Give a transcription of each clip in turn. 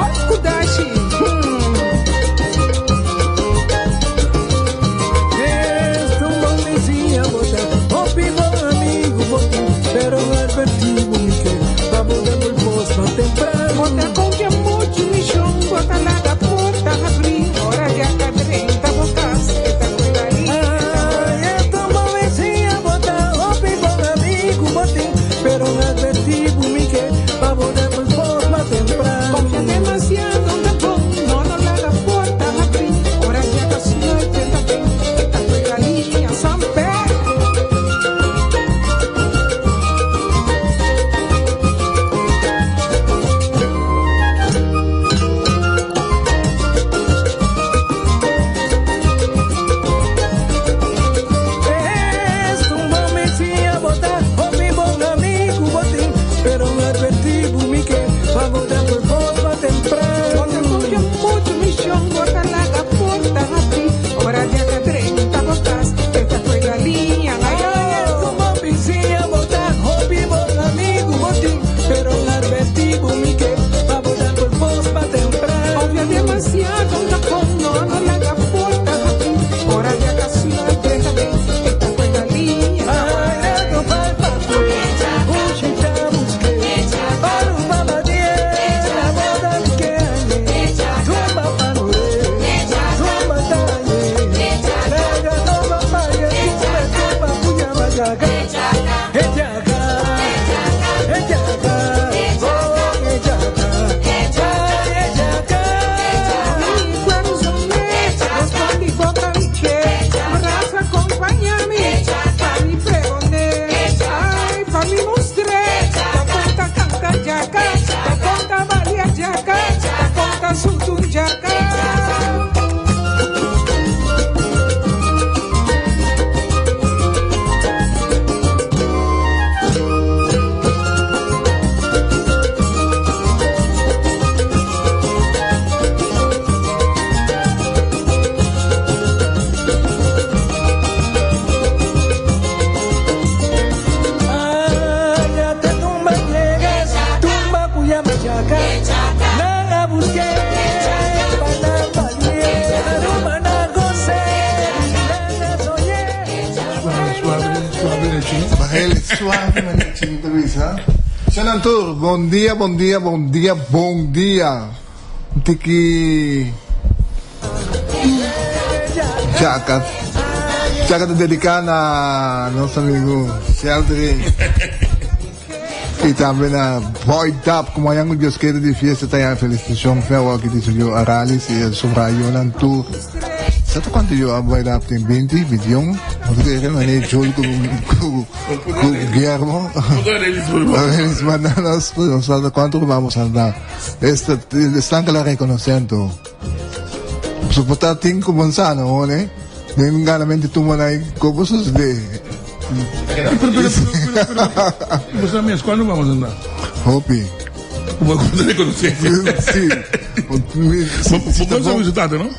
Hopi kudashi. Bo ta konfia muchu mishon, bo ta laga porta habrí ora djaka drenta bo kas, e ta kue galiña ta Konfia demasiado ta bon, no no laga porta habrí ora djaka sluit drenta den, e ta kue galiña samper. Bo ta confia mucho mision, bo ta laga porta habri ora djaka drenta bo cas, e ta coe galiña, ay ay ay. Confia demasiado ta bon, no no laga porta habri ora djaka sluit drenta den, e ta coe galiña, ay ay. Bahele suave manera Chini ta bisa. Senan tur, bon dia, bon dia, bon dia, bon dia. Un tiki Chaka. Chaka ta dedica na nos amigo Sheldry. Y tambe na Boy Dap, como ayan cu Dios kere di fiesta ta yan felicitacion farewell ki di su yo Aralis y el sobra yonan tur. Sa ta cuanto yo a Boy Dap tin? 20, 21? No ta kere mane Joel cu cu cu Guillermo. Arelis manda nos, nos sa ta cuanto cu vamos a da. Esta, esnan que la reconocen to. Suporta tin cu Bonzano, hone. Den ganamente tumba na como sucede. Pero, pero, pero, pero, pero, pero, pero, mes, ¿cuándo vamos a andar? Hopi. Como como te reconoce? Sí. Bo sabe su tata, no? No.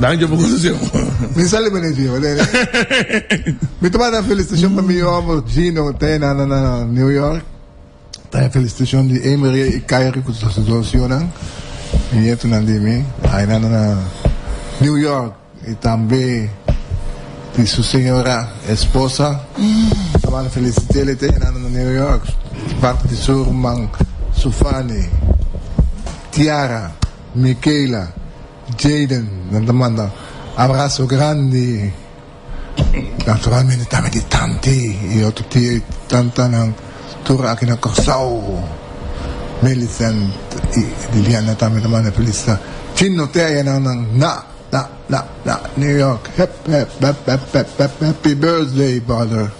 Dan yo poco socio. Mi sale beneficio, Mi ta manda felicitacion pa mi homber Gino, te na na na New York. Ta felicitacion di Emery y Kyrie cu su socionan. Mi nietonan di mi. Ay na na New York. Y tambe di su señora esposa. Ta manda felicitele te na na New York. Parte di su ruman Sufani, Tiara, Michaela, Jaden. Nan ta manda abrazo grandi. Naturalmente tambe di tanti y otro tia y tantanan tur aki na Corsou. Millicent y Liliana tambe ta manda felicita. Chino te ayanan nan na na na na New York. Hep hep hep hep hep hep happy birthday brother.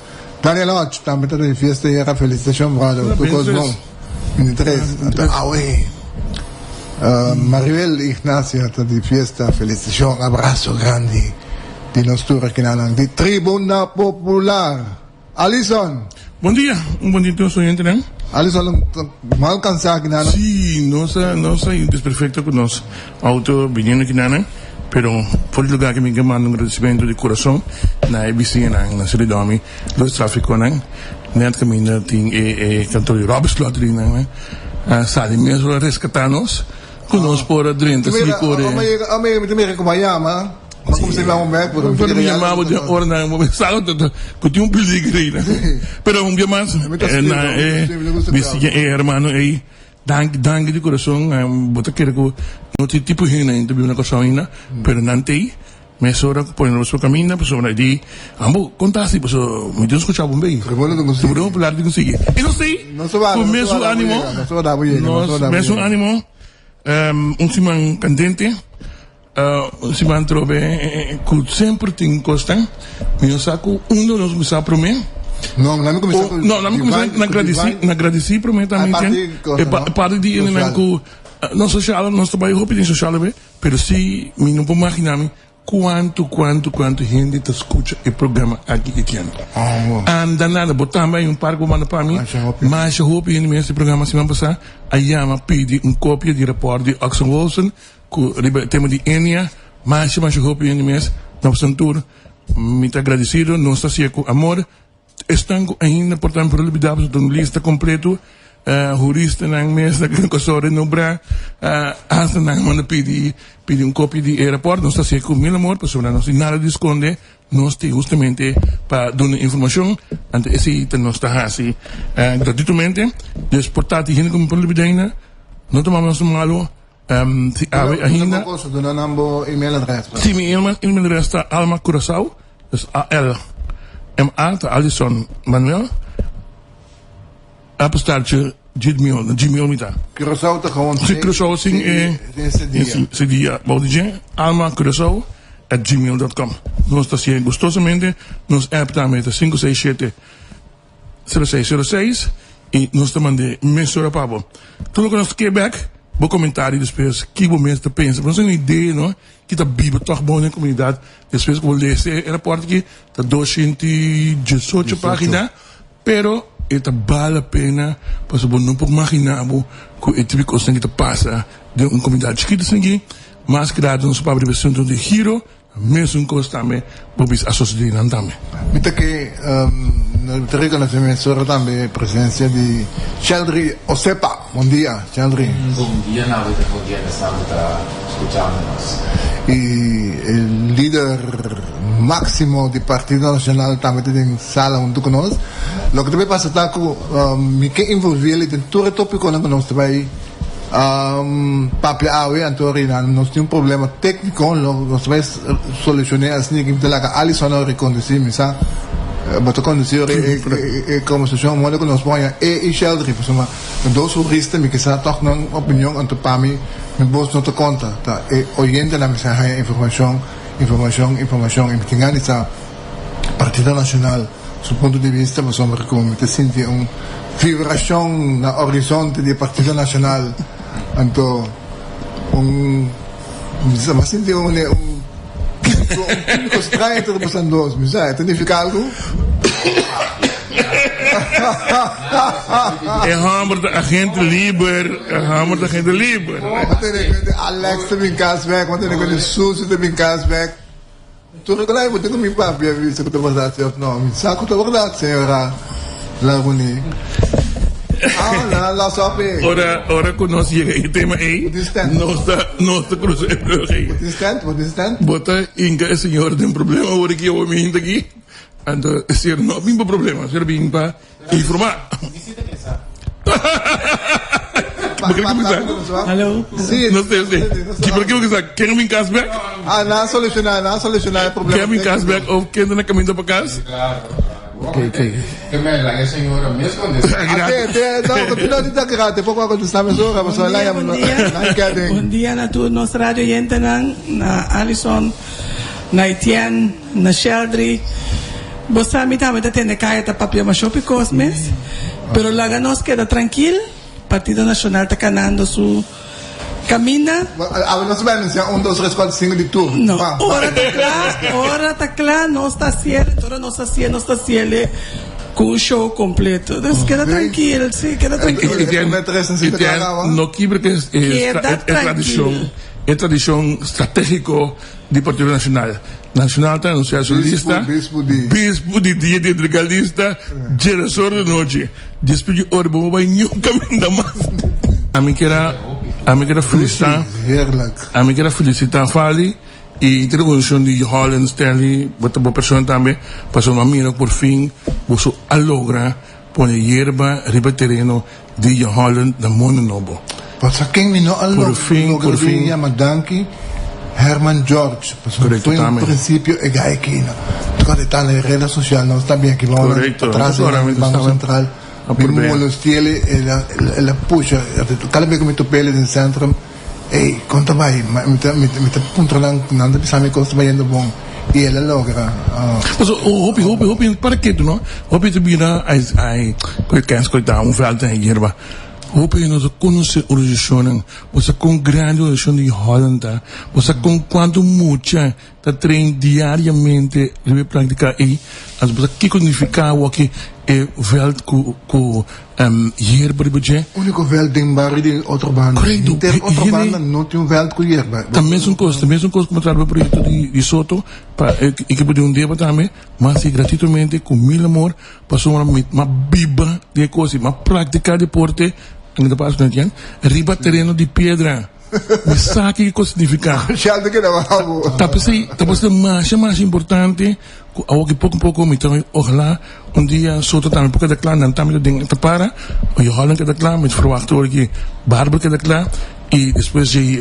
Daniel Hodge tambe ta den fiesta yera felicitacion brother. Tur cos bon. 23 anto awe Mariel Ignacia ta di fiesta felicitacion abrazo grandi. Di nos tur akinanan di Tribuna Popular. Alison! Bon dia, un bon dia tur nos oyentenan. Alison, mal cansa akinanan. Si, nos a nos a desperfecto cu nos auto biniendo akinanan, pero for di lugar aki mi ke manda un agradecimento di curason na e bisiñanan na Siridomi, los traficonan, net caminda tin e e kantoor di Robert Slotering nan a sali mes ora rescata nos. Ku nos por a drenta sigui kore. Ome mi ta mira ku bo a yama, ma kumsa yama bo bek, pero mi yama bo den oranan bo sa ku tin un peligro ei. Pero un bia mas na e bisiña e hermano ei, danki danki di kurason, bo ta kere ku no tin tipo hende nan ta biba na Kòrsou ainda, pero nan t'ei. Mesora ku pone nos pa kaminda pasobra e di, Ambo, konta si pasobra mi tin skucha bon bei. Si bo den popular tin ku sigui. I nos ei ku mesun animo, nos mesun animo, un siman kandente, un siman trobe ku semper tin kosnan. Mi no sa ku unda nos kuminsá promé. No, nan mi kuminsá ku No, nan mi kuminsá na gradisí, na gradisí promé tambe e parti di hendenan ku no sosial, nos ta bai hopi den sosial awe. Pero si mi no por magina mi cuanto cuanto cuanto hende ta scucha e programa aki Etienne. Anda nada, bo tambe hay un par cu bo manda pa mi, masha hopi hende mi haci programa siman pasa a yama pidi un copia di rapport di Oxen Wolfson cu riba e tema di Enia, masha masha hopi hende mes, no obstan tur mi ta agradecido, nos ta haci'e cu amor. Esnan ku ainda por ta por olbidá pasobra ta un lista kompleto, huristanan mes na Kòrsou renombrá, hasta nan manda pidi pidi un kopia di e rapòrt. Nos ta hasié ku mil amor pasobra nos tin nada di skonde, nos tin hustamente pa duna informashon, anto esei ta nos ta hasi gratuitamente. Dus por ta tin hende ku mi por olbidá ainda, no tuma nos malu, si awe ainda. Duna nan bo email adrès. Si, mi email adrès ta almacuracao. Dus A-L M-A ta Alison Manuel apenstaartje gmail, na gmail mi ta. Curaçao ta gewoon Si Curaçao sin e sin cedilla bou di dje, almacuraçao at gmail dot com. Nos ta siña gustosamente, nos app tambe ta 567 0606 y nos ta mand'e mesora pa bo. Tur loke nos ke bek, bo comentario despues ki bo mes ta pensa. Nos tin un idea no ki ta biba tog bon den comunidad despues ku bo lesa e raport aki ta 218 pagina pero e ta bal la pena pasobra bo no por magina bo ku e tipo di kosnan ki ta pasa den un comunidad chikito asin aki. Mas grado nos papia riba e asunto di giro. Mesun kos tambe bo bisa a sosodé nan tambe. Mi ta ke mi ta rekonosé mesora tambe presensia di Sheldry Osepa. Bon dia, Sheldry. Bon dia Navid en bon dia esnan ku ta skuchando nos. I e lider máksimo di Partido Nashonal tambe ta den sala huntu ku nos. Loke ta bai pasa ta ku mi ke involví el den tur e tópikonan ku nos ta bai Papia awe anto Rina nos tin un problema tecnico nos ta bay solucione asina ki mi ta laga Alison a reconduci mi sa bo ta conduci ora e conversacion modo cu nos por haña e y Sheldry pasobra ta dos hurista mi kisa toch nan opinion anto pa mi mi bos no ta conta ta e oyentenan mester haña informacion informacion informacion y mi tin gana di sa Partido Nacional su punto di vista pasobra cu mi ta sinti un vibracion na horizonte di Partido Nacional anto un mi sa sinti un un quimico un quimico straño ta pasando nos mi sa e ta nifica algo? E homber ta agente liber e homber ta agente liber. Bo tene cuenta Alex ta bin cas bek bo tene cuenta Susi ta bin cas bek. Tur e klai bo tin ku mi papia bisa ku ta bèrdat si òf no. Mi sa ku ta bèrdat, señora Larmonie. Ah, nan a los òf ei. Ora, ora ku nos yega e tema ei, nos ta, nos ta krusa e brug ei. Bo tin stent? Bo tin stent? Bo ta hinka e señor den problema ora ki awor mi hinta aki. Anto e señor no a bin pa problema, e señor a bin pa Informa. Bo kere kumisa? Hallo. Sí. No sé, sí. Ki por ke kumisa? Ken bin kas bek? Ah, na soluciona, na soluciona e problema. Ken bin kas bek of ken ta na kaminda pa kas? Ok, ok. Ke me la e señora mes contesta. Ah, te, te, no, continua di ta grate, poco a contesta mesora, pasobra Bon dia, bon dia. Bon dia na tur nos radio oyentenan, na Alison, na Etienne, Na Sheldry, bo sa mi tambe ta tende kaya ta papia masho pikos mes, pero laga nos keda trankil, Partido Nacional ta kanando su kaminda. Awe nos bai anuncia un, dos, tres, kuater, sinku di tur. No, ora ta kla, ora ta kla nos ta hasiel, enton ora nos hasiel nos ta hasiel ku un show kompleto. Dus keda trankil, si, keda trankil. Etienne, no kibra ku e tradishon, e tradishon strategiko di Partido Nacional. Nacional ta anuncia su lista bispo di dia di entrega lista djeresor di nochi. Despues di ora bo no bai niun caminda mas. Ami kier a. Ami kier a felicita. Heerlijk. Ami kier a felicita Fali y tur e organisacion di Holland Stanley, bo ta bo persona tambe, pasobra mi a mira por fin boso a logra pone yerba riba tereno di Holland na Mondo Nobo. Pasobra ken mi no a Por fin, logra por di fin. yama danki, Herman George, pasobra Correcto, foi un tambe. principio e guy aki no. Cuando e ta na e reda social nos ta bien aki bao nan Correcto, patras ahora den mi Banco estaba Central. a Mi probea. molestiele, el a el a pusha, cada bes cu mi topele den centrum, Ey, kon ta bai? Ma mi ta, mi ta, mi ta puntra nan, nan ta bisa mi kos ta bayendo bon. I el a logra. Paso, hopi, hopi, hopi para ketu, no? Hopi ta bira, ai, ai, koe kens koe ta un veld den yerba. Hopi no ta konosé organisashonnan. Bo sa kon grandi organisashon di Holland ta. Bo sa kon kuantu mucha ta train diariamente riba e praktika ei. Anto bo sa kiko nifiká awor-ki e veld ku, ku yerba riba dje. Úniko veld den bario di Otrobanda. Korekto. Henter Otrobanda no tin un veld ku yerba. Ta mesun kos, ta mesun kos ku mi traha riba e proyekto di Soto pa e ekipo di Undeba tambe, mi a hasi gratuitamente ku mil amor pasobra mi a biba di e kos i mi a praktiká deporte, anke ta pasa ku nan riba tereno di piedra. Mi sa kiko signifiká. Shelter keda wou. Ta p'esei, ta p'esei masha masha importante ku awor ki poko poko mi ta ojalá un dia Soto tambe por keda kla, nan tambe ta den ta para, o Holland keda kla, mi ta verwachta ora ki Barber keda kla i despues djei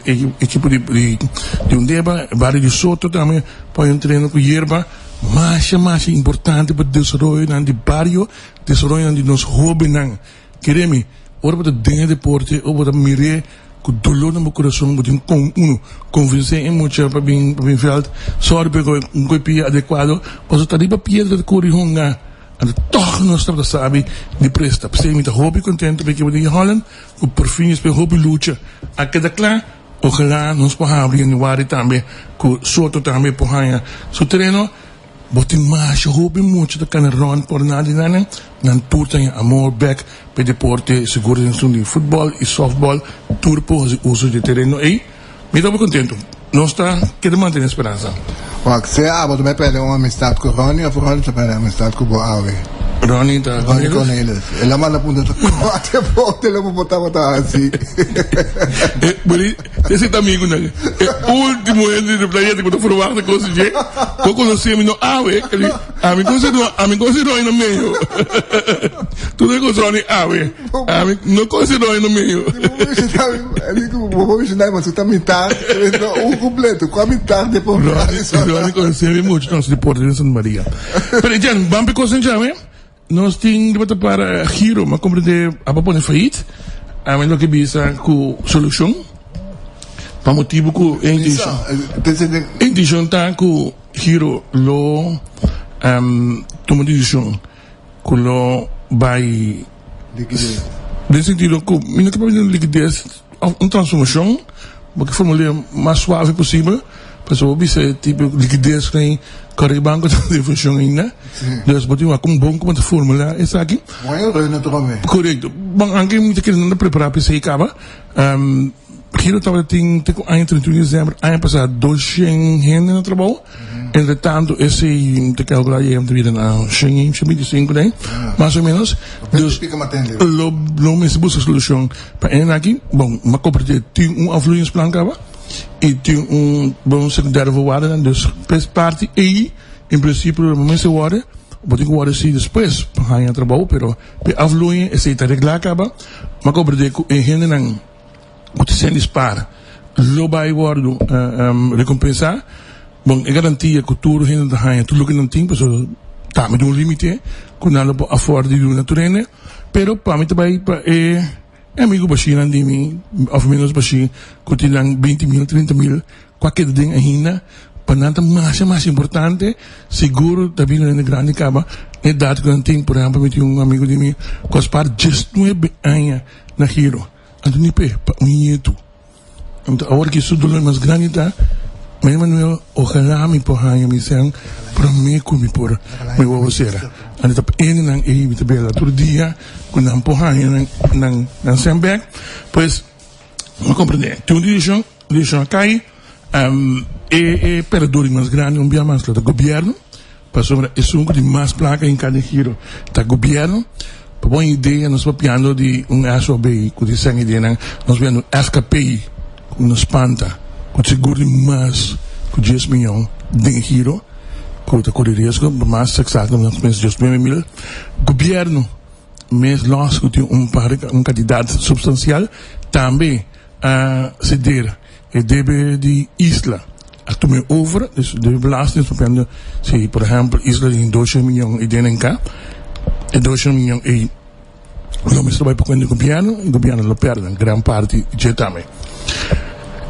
e ekipo di di Undeba, bario di Soto tambe por haña un tereno ku yerba, masha masha importante pa desaroyonan di bario, desaroyonan di nos hobennan. Kere mi, ora bo ta den e deporte o bo ta mir'é ku dolor na bo kurason, bo tin kon unu konvensé e mucha pa bin pa bin vèlt, sòru pa e kohe un kohe pia adekuado, pasobra ta riba piedra ta kore hunga, anto tòg nos tabata sabi di presta. P'esei mi ta hopi kontentu pa e ekipo di Holland ku porfin despues hopi lucha a keda kla. Ojalá nos por habri yanüari tambe ku Soto tambe por haña su tereno. Bo tin masha hopi mucha ta cana rond por nan di nan, nan tur ta haña amor bek pa e deporte, sigur den esun di futbol y softball, tur por haci uso di e tereno ey. Mi ta hopi contento. Nos ta keda mantene speransa. Wak, sea abo ta bai perde un amistad cu Ronnie of Ronnie ta perde amistad cu bo awe? Ronnie ta Ronnie Cornelis. El a manda punta ta cua deporte lo bo tabata haci. E, buri. Ese ta amigunan. E ultimo hende di planeta ku ta forwachta kos di dje. Bo konosé mi no awe. Ami konosé no, ami konosé Roy na meio. Tu no konosé Ronnie awe. Ami no konosé Roy na meio. Bo por mencioná mas ta mitar, un completo. Kua mitar di por Ronnie konosé mi mucho nos deporte den Santa Maria. Pero Etienne, ban pe kos djawe. Nos tin riba ta para giro, m'a comprende a pa pone fayit, ami lo ke bisa ku solushon, pa motibu ku e intencion, e intencion ta ku giro lo tuma desishon ku lo bai den sentido ku mi no ta papia di likides òf un transformashon, bo ke formul'é mas suave posibel. Pasobra bo bisa e tipo likides ku nan kòrda e banko ta den funshon ainda. Dus bo tin wak kon bon ku bo ta formulá esaki. Korekto. Bon, anke mi ta kere nan ta prepará pa esei kaba. Giro tabata tin te ku aña 31 di desèmber aña pasá 200 hende na trabou. Entre tanto esei mi ta kalkulá yega ta bira na shen 125 den, mas o ménos. Dus lo lo mester buska solushon pa e aki. Bon, mi a kompartí tin un afvloeiingsplan kaba. y tin un bon secundario voorwaarden dus pes parti ey en principio lo mester worde bo tin cu worde si despues pa haya trabou pero pe afloeien esey ta regla caba ma comprende cu e hendenan cu ta sende spaar lo bay wordo recompensa bon e garantia cu tur hende ta haya tur loke nan tin pasobra tambe tin un limite cu nan lo por afford di duna tur hende pero pa mi ta bay pa e E amigu bashinan di mi, of menos bashi, ku tin nan 20 mil, 30 mil, ku a keda den ainda, pa nan ta masha masha importante, sigur ta bini hende grandi kaba, e edat ku nan tin, por ehempel mi tin un amigu di mi ku a spar 19 aña na giro, anto ni p'e, pa un nietu. Anto awor ki su dolor mas grandi ta, Mayor Manuel, ojalá mi por haña mi sèn promé ku mi por mi wowo sera. Anto ta pa hendenan ei mi ta bela tur dia ku nan por haña nan nan nan sèn bèk. Pues, bo komprendé, tin un direkshon, direkshon a kai, e e pèrdedor di mas grandi un bia mas lo ta gobièrnu, pasobra esun ku tin mas plaka den kada giro ta gobièrnu. Pa bon idea nos papiando di un SOB ku tin sèn ideanan, nos papiando un FKP ku no spanta ku sigur di mas ku dies miyon den giro ku ta kore riesgo, mas eksakto nos mes 19 mil. Gobièrnu mes lòs ku tin un par un kantidat supstansial tambe a seder e debe di Isla a tuma over, dus debe belasting nos papiando si por ehèmpel Isla tin 200 miyon i den ka e 200 miyon ei lo mester bai pa kuenta di gobièrnu i gobièrnu lo pèrdè gran parti dje tambe.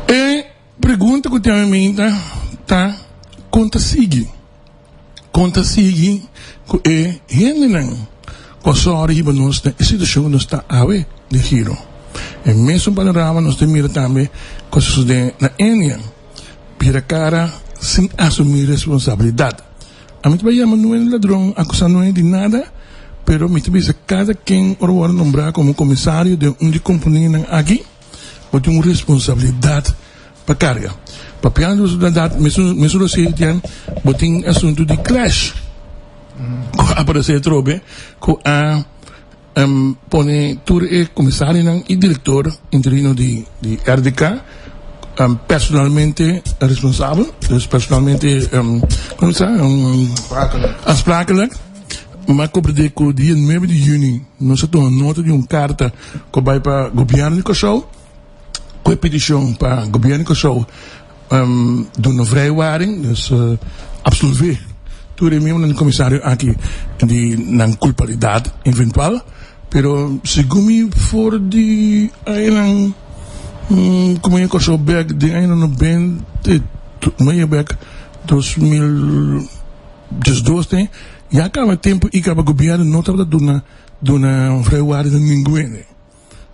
E pregunta ku tin ami ta ta kon ta sigui? Kon ta sigui ku e hendenan ku a sòru hiba nos na e situashon ku nos ta awe den Giro? E mesun panorama nos ta mira tambe ku a sosodé na India, bira kara sin asumí responsabilidat. Ami ta bai yama nuen ladron, akusá nuen di nada, pero mi ta bisa kada ken ora wòrdu nombrá komo komisario den un di kompanianan aki, bo tin un responsabilidat pa karga. Papiando di responsabilidat, mesun mesun rosé tian bo tin asuntu di clash ku a aparesé atrobe ku a pone tur e komisarionan i direktor interino di di RDK personalmente responsabel, dus personalmente komo sa aansprakelijk. Mi a komprendé ku dia nuebe di yüni nos a tuma nota di un karta ku a bai pa gobièrnu di Kòrsou ku e petishon pa gobièrnu di Kòrsou duna vrijwaring, dus absolvé tur e miembronan di komisario aki di nan kulpabilidat eventual. Pero segun mi for di añanan ku mi a Kòrsou bèk den añanan nobenta i mi a bèk 2012 te ya kaba tempu i kaba gobièrnu no tabata duna duna vrijwaring na ningun hende.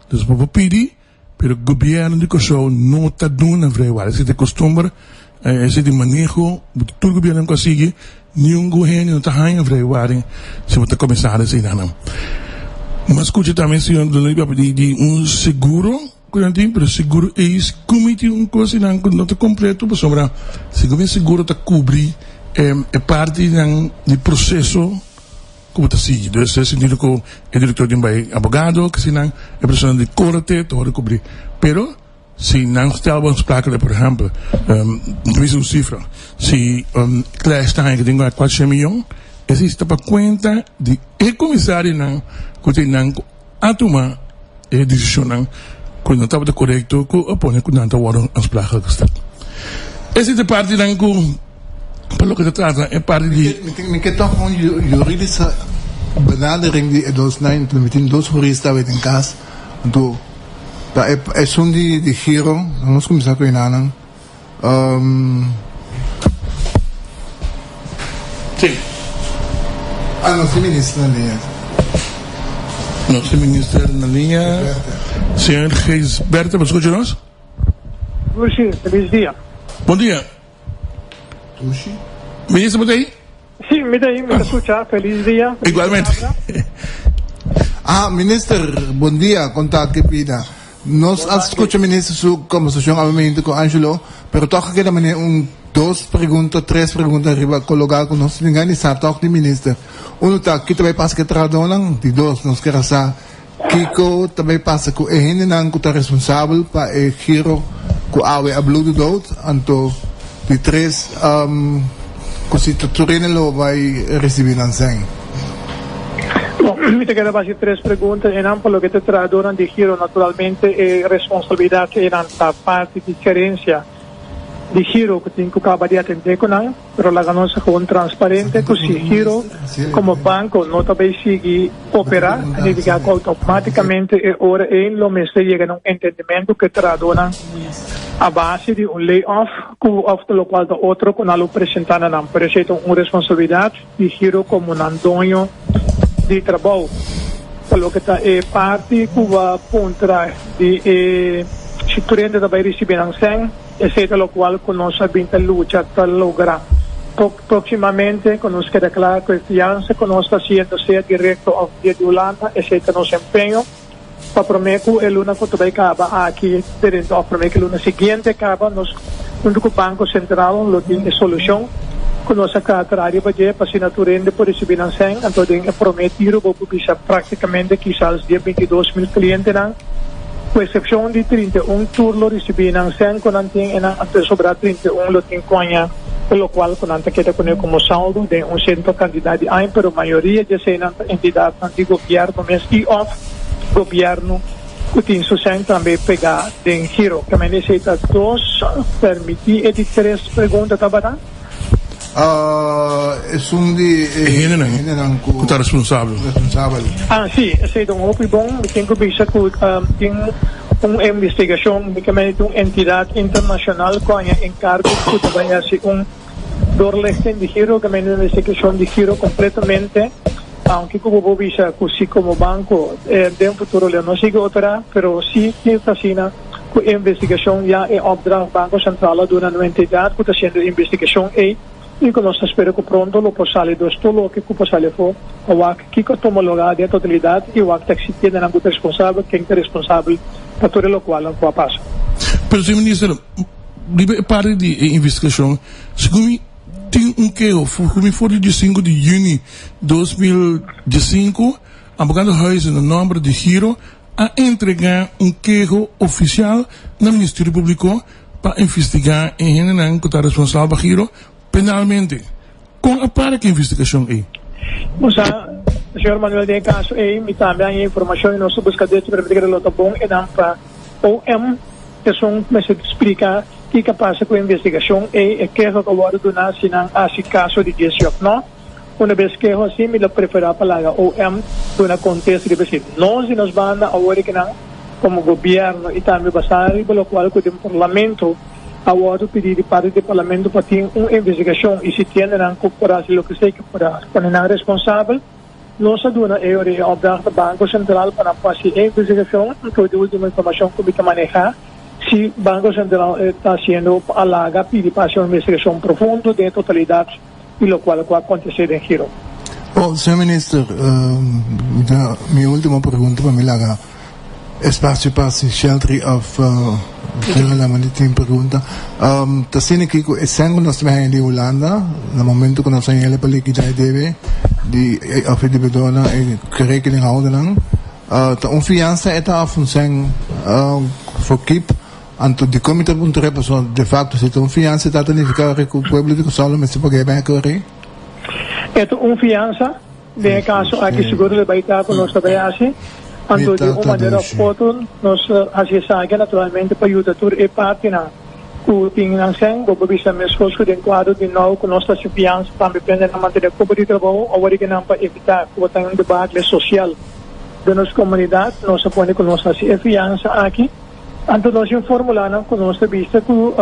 Dus bo por pidi, pero gobièrnu di Kòrsou no ta duna vrijwaring. Esei ta e kostumber, esei ta e maneho di tur gobièrnu ku a sigui. Niun hende no ta haña vrijwaring si bo ta kuminsá eseinan. Mi a skucha tambe señor Donald papia di di un seguro ku nan tin, pero seguro ei ku mi tin un kos einan ku no ta kompleto pasobra segun mi seguro ta kubri e partinan di proseso ku bo ta sigui. Dus den sentido ku e direktor tin bai abogado, kasinan e persona di korte ta wòrdu kubrí. Pero si nan stel bo aansprakelijk, por ehèmpel, mi ta bisa un sifra, si Clash ta haña ku tin kuatrocientos miyon, esei ta pa kuenta di e komisarionan ku tin nan ku a tuma e desishonnan ku no tabata korekto ku a pone ku nan ta wòrdu aansprakelijk gesteld. Esei ta e partinan ku pa loke ta trata e parti di. Mi ke tòg un juridische benadering di e dos nan, mi tin dos hurista awe den kas, anto ta esun di Giro, nos kuminsá ku enanan. Sí. Ah, nos tin minister na liña. Nos tin minister na liña. Señor Gijsbertha, bo skucha nos? Gushi, feliz dia. Bon dia. Gushi. Minister, bo ta ei? Sí, mi ta ei, mi ta skucha. Feliz dia. Igualmente. Ah, minister, bon dia. Kon ta ke pida? Nos a skucha minister su kombersashon awe ku Angelo, pero tòg a keda manera un dos pregunta, tres pregunta riba kologá ku nos tin gana di sa tòg di minister. Uno ta, ki ta bai pasa ku e trahadónan? Di dos, nos kere sa kiko ta bai pasa ku e hendenan ku ta responsabel pa e giro ku awe a bludu dood. Anto di tres, ku si ta tur hende lo bai risibí nan sèn. Bon, mi ta keda basi tres pregunta einan. Pa loke ta trahadónan di Giro, naturalmente e responsabilidat einan ta parti di gerensia di Giro ku tin ku kaba di atendé ku nan. Pero laga nos ta gewoon transparente ku si Giro komo banko no ta bai sigui operá, ta nifiká ku outomátikamente e ora ei lo mester yega na un entendimentu ku e trahadónan a base di un lay-off ku òf ta lokual ta otro ku nan lo presentá na nan. Pero esei ta un responsabilidat. Di Giro komo nan doño di trabou. Pa loke ta e parti ku bo a puntra di e si tur hende ta bai risibí nan sèn, esei ta lokual ku nos a bin ta lucha ta logra. Próksimamente ku nos keda kla ku e fiansa ku nos ta hasiendo sea direkto òf via di Hulanda, esei ta nos empeño pa promé ku e luna ku ta bai kaba aki derentro òf promé ku e luna siguiente kaba nos huntu ku Banko Sentral lo tin e solushon. ku nos a kla traha riba dje pa asina tur hende por risibí nan sèn. Anto den e promé tiro bo por bisa práktikamente kisas di e 22 mil klientenan, ku eksepshon di 31 tur lo risibí nan sèn ku nan tin enan, anto e sobrá 31 lo tin ku haña e lokual ku nan ta keda kuné komo saldo den un sierto kantidat di aña, pero mayoria di eseinan ta entidatnan di gobièrnu mes i òf gobièrnu ku tin su sèn tambe pegá den giro. Kaminda esei ta dos permití e di tres pregunta tabata? Esun di e hendenan ku ta responsabel. Ah, sí, esei ta un hopi bon. Mi tin ku bisa ku tin un investigashon, mi kaminda tin un entidat internashonal ku haña enkargo ku ta bai hasi un doorlichting di giro, kaminda un investigashon di giro kompletamente. Aunke ku bo por bisa ku si komo banko den futuro lo no sigui operá, pero si tin ta asina ku e investigashon ya e opdracht Banko Sentral a duna no entidat ku ta hasiendo e investigashon ei i ku nos ta spera ku pronto lo por sali dos tur loke ku por sali afó pa wak kiko a tuma lugá den totalidat i wak ta eksistí hendenan ku ta responsabel, ken ta responsabel pa tur e lokualnan ku a pasa. Pero señor Minister, riba e parti di e investigashon, segun mi tin un keho ku mi for di diesinku di yüni 2015, Abogado Huizen na nomber di Giro a entrega un keho oficial na Ministerio Publico pa investiga e hendenan cu ta responsabel pa Giro penalmente. Con a para cu e investigacion ey? Bo sa, señor Manuel, den e caso ey mi tambe haña informacion y nos ta busca derecho, pero mi ta kere lo ta bon enan pa OM esun mester splica kico a pasa cu e investigacion ey, e keho cu a wordo duna, si nan a haci caso di dje si of no. Una bes keho así mi lo preferá pa laga OM duna kontesta riba esei. Nos di nos banda awor e kinan komo gobièrnu i tambe basá riba lokual ku den parlamento a wòrdu pidí di parti di parlamento pa tin un investigashon i si tiendenan ku por hasi loke esei ku por pone nan responsabel. Nos a duna e ora e opdracht na Banko Sentral pa nan por hasi e investigashon. Anto di último informashon ku mi ta manehá si Banko Sentral ta hasiendo a laga pidi pa hasi un investigashon profundo den e totalidat. y locual cu a acontece den Giro. Oh, señor Minister, mi ta mi ultimo pregunta pa mi laga espacio pa si Sheldry of Gerald Lamani tin pregunta. Ta asina aki cu e cen cu nos ta haña di Hulanda na momento cu nos a haña pa liquida e debe di of e debedornan e rekeninghoudernan ta un fiansa e ta of un cen for keep? Anto dikon mi ta puntra pasobra de facto si ta un fiansa ta ta nifica ora cu pueblo di Kòrsou lo mester paga e bek ora ei? E ta un fiansa, den e caso aki sigur lo bay ta cu nos ta bay haci, anto di un manera of otro nos haci esaki naturalmente pa yuda tur e partinan cu tin nan cen, bo por bisa mescos cu den cuadro di nou cu nos ta haci fiansa tambe prende nan mantene cupo di trabou awor di nan pa evita cu bo ta un debacle social den nos comunidad nos a pone cu nos haci e fiansa aki. Anto nos tin formulanan ku nos ta bisa ku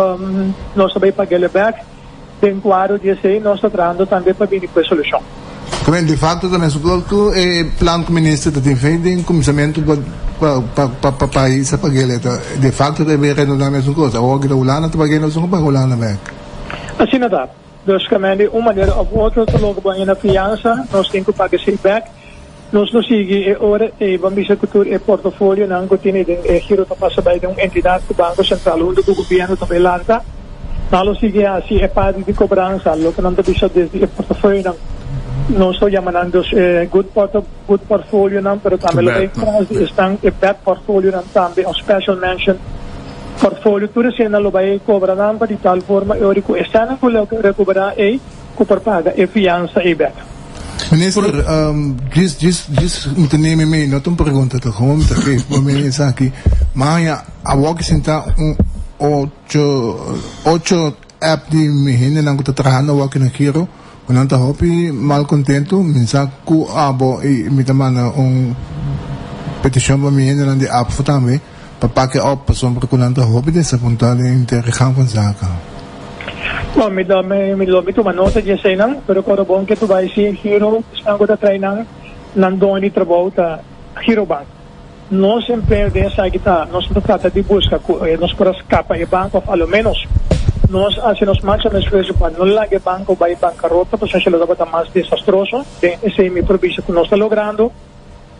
nos ta bai pag'el bek. Den kuadro di esei nos ta trahando tambe pa bini ku e solushon. Tamen de facto ta mesun kos ku e plan ku minister ta tin fe den kuminsamentu pa pa pa pais a pag'el e ta de facto ta bai redondá mesun kos. Awor ki ta Hulanda ta pag'el nos no paga Hulanda bek. Asina ta. Dus kamen di un manera of otro ta loke bo a hina fiansa nos tin ku paga esei bek. Nos lo sigui e ora ei ban bisa ku tur e portofolionan ku tene den e giro ta pasa bai den un entidat ku Banko Sentral huntu ku gobièrnu ta bai lanta. Nan lo sigui hasi e parti di kobransa, loke nan ta bisa desde e portofolionan. Nos lo yama nan dus e good porto good portfolionan, pero tambe lo bai tras di esnan e bad portfolionan tambe òf special mention portfolio. Tur eseinan lo bai kobra nan pa di tal forma e ora ku esnan ku lo rekuperá ei ku por paga e fiansa ei bèk. Minister, djis, djis, djis mi ta neme mei, no ta un pregunta, ta gewoon mi ta geef bo mei esaki. Maña awor ki sinta un ocho, ocho app di mi hendenan ku ta trahando awor aki na Giro, ku nan ta hopi mal kontentu, mi sa ku abo i mi ta manda un petishon pa mi hendenan di APFO tambe. Pa pake op pasobra ku nan ta hopi desapuntá den intergang van zaken. Bon, mi ta mi lo mi tuma nota di eseinan, pero kòrda bon ke tu bai si Giro esnan ku ta trae nan, nan doño di trabou ta Girobank. Nos empeño den esaki ta nos ta trata di buska ku nos por a skapa e banko òf aloménos nos hasi nos máksimo esfuerso pa no laga e banko bai bankarota pasobra esei lo tabata mas desastroso. Den esei mi por bisa ku nos ta logrando.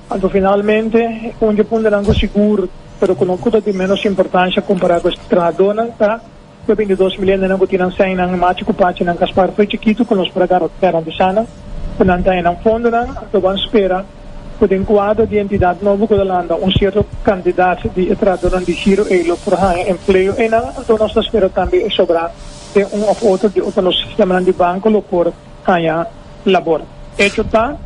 Anto finalmente, un dje puntonan ku sigur, pero ku no ku ta di ménos importansha kompará ku e trahadónan ta. Ku e 22 mil hendenan ku tin nan sènnan machi ku pachi nan Gaspar foi chikitu ku nos por a garantisá nan ku nan ta haña nan fondonan. Anto ban spera ku den kuadro di entidat nobo ku ta lanta un sierto kantidat di e trahadónan di giro ei lo por haña empleo einan. Anto nos ta spera tambe e sobrá den un òf otro di otro nos sistemanan di banko lo por haña labor. Echo ta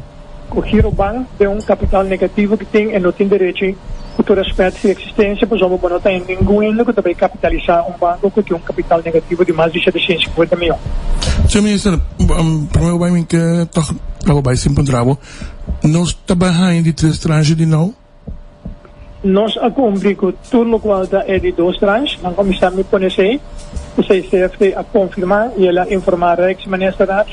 ku Girobank den un kapital negativo ki tin e no tin derechi ku tur rèspèt si eksistensia pasobra bo no ta haña ningun hende ku ta bai kapitalisá un banko ku tin un kapital negativo di mas di 750 mion. Señor Minister, prome bo bai mi ke tòg laga bo bai sin puntra bo, nos ta bai haña di tres tranche di nou? Nos a cumpli cu tur locual ta e di dos tranche. Nan cuminsa mi pone esey. Esey CFT a confirma y el a informa Rijksministerraad.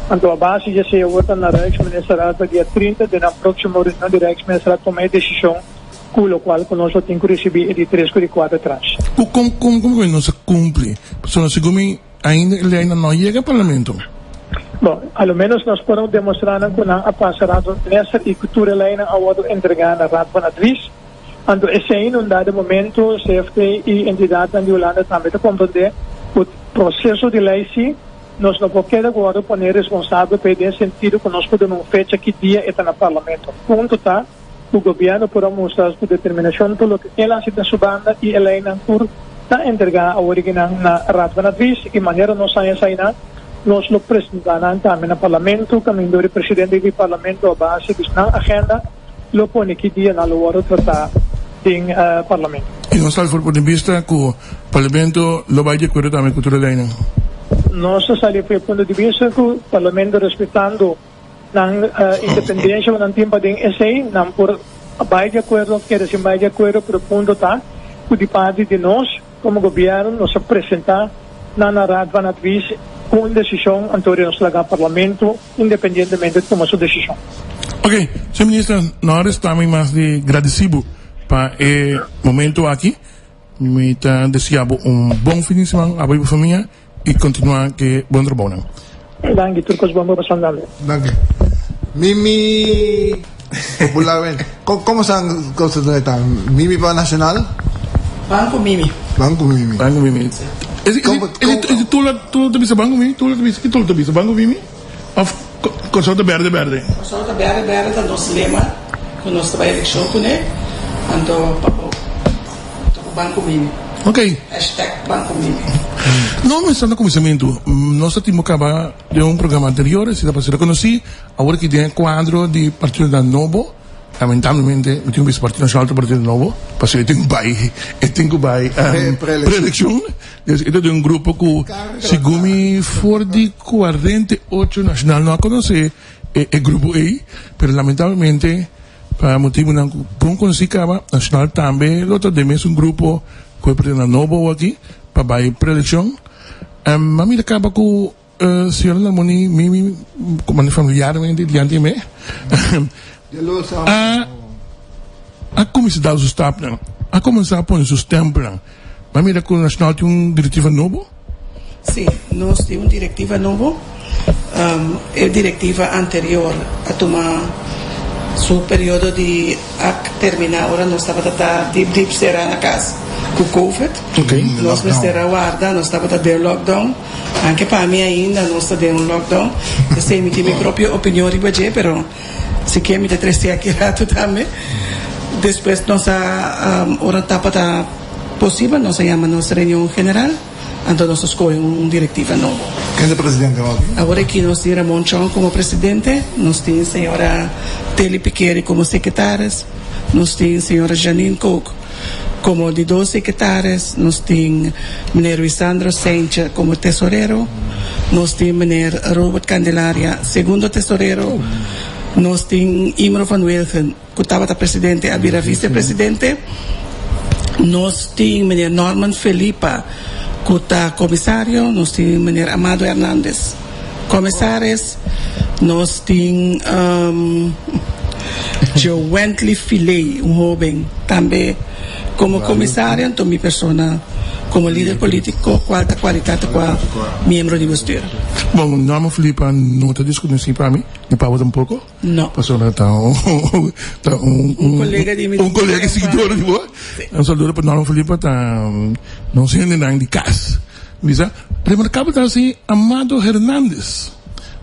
Anto a base di esey awor ta na Rijksministerraad pa dia 30 den nan proximo reunion di Rijksministerraad tuma e decision cu locual cu nos lo tin cu ricibi e di tres cu di cuater tranche. Cu con con con cu nos a cumpli? Pasobra segun mi Ainda e leynan no a yega Parlamento. Bon, a lo menos nos por a demostra nan cu nan a pasa Raad van Minister y cu tur e leynan a wordo entrega na Raad van Advies. Anto esey en un dado momento CFT y entidadnan di Hulanda tambe ta comprende cu proceso di ley si nos no por keda cu wordo pone responsabel p'e den sentido cu nos por duna un fecha ki dia e ta na Parlamento. Punto ta cu gobierno por a mustra su determinacion tur loke el haci den su banda y e leynan tur ta entrega awor y nan na Raad van Advies y manera nos haña esainan nos lo presenta nan tambe na Parlamento caminda ora e presidente di Parlamento a base di nan agenda lo pone ki dia nan lo wordo trata den Parlamento. Y nos sali for por di bista cu Parlamento lo bay di acuerdo tambe cu tur e leynan? Nos ta sali for e punto di bista cu Parlamento respetando Nan independencia cu nan tin pa den esey, nan por bay di acuerdo of keda sin bay di acuerdo, pero punto ta cu di parti di nos como gobierno nos a presenta na na Raad van Advies un decision, anto di nos laga Parlamento independientemente tuma su decision. Ok, señor Minister, no a resta mi mas di gradici bo pa e momento aki. Mi ta desea bo un bon fin di siman abo y bo famia. Y continua ke bon trabounan. Danki, tur kos bon pa pasan tambe. Danki. Mimi popularmente. Como san cosas donde ta? Mimi pa nacional? Ban cu Mimi. Ban cu Mimi. Ban cu Mimi. Esi esi tula tula ta bisa ban cu Mimi? Tula ta bisa ki tula ta bisa? Ban cu Mimi? Of Kòrsou ta bèrdè bèrdè? Kòrsou ta bèrdè bèrdè ta nos lema ku nos ta bai elekshon kuné, anto pa bo ta ku ban ku mimi. Ok. Hashtag ban ku mimi. No mester na kuminsamentu. Nos ta tin bo kaba den un programa anterior, esei ta pa ser rekonosí. Awor aki den e kuadro di partidonan nobo, lamentablemente mi tin ku bisa Partido Nashonal ta un partido nobo, pasobra e tin ku bai e tin ku bai preelekshon. Dus e ta den un grupo ku segun mi for di 48 nashonal no a konosé e grupo ei, pero lamentablemente pa motibunan ku bon konosí kaba, nashonal tambe lo ta den mesun grupo ku e partidonan nobo awor aki pa bai preelekshon. Mi a mira kaba ku Señora Larmonie, mi mi familiarmente dianti mi a a kuminsá dal su stapnan, a kuminsá pone su stèmpelnan. Bo a mira ku Nacional tin un direktiva nobo? Sí, nos tin un direktiva nobo. E direktiva anterior a tuma su periodo di a terminá ora nos tabata ta dip dip será na kas ku covid. Nos mester a warda, nos tabata den lockdown. Anke pa mi ainda nos ta den un lockdown. P'esei mi tin mi propio opinion riba dje, pero si ke mi ta trese aki rato tambe. Despues nos a ora tabata posibel nos a yama nos reunion general, anto nos a skohe un directiva nobo. Ken ta presidente awor aki? Awor aki nos tin Ramon Chong komo presidente, nos tin señora Telly Pikeri komo secretaris, nos tin señora Janine Kook komo di dos secretaris, nos tin meneer Ruisandro Seintje komo tesorero, nos tin meneer Robert Candelaria segundo tesorero, nos tin Imro van Wilgen ku tabata presidente a bira vicepresidente, nos tin meneer Norman Felipa ku ta komisario, nos tin meneer Amado Hernandez komisaris, nos tin Jowentley Filey, un hoben tambe komo komisario, anto mi persona komo lider politiko kual ta kualitat ta kua miembro di bestuur. Bon, Norman Felipa no ta deskonosí pa mi, ni pa bo tampoko. No. Pasobra ta un ta un Un colega di mi. Un colega y seguidor di bo. Un saludo pa Norman Felipa ta nos hendenan di cas. Bisa, remarkabel ta si Amado Hernandez.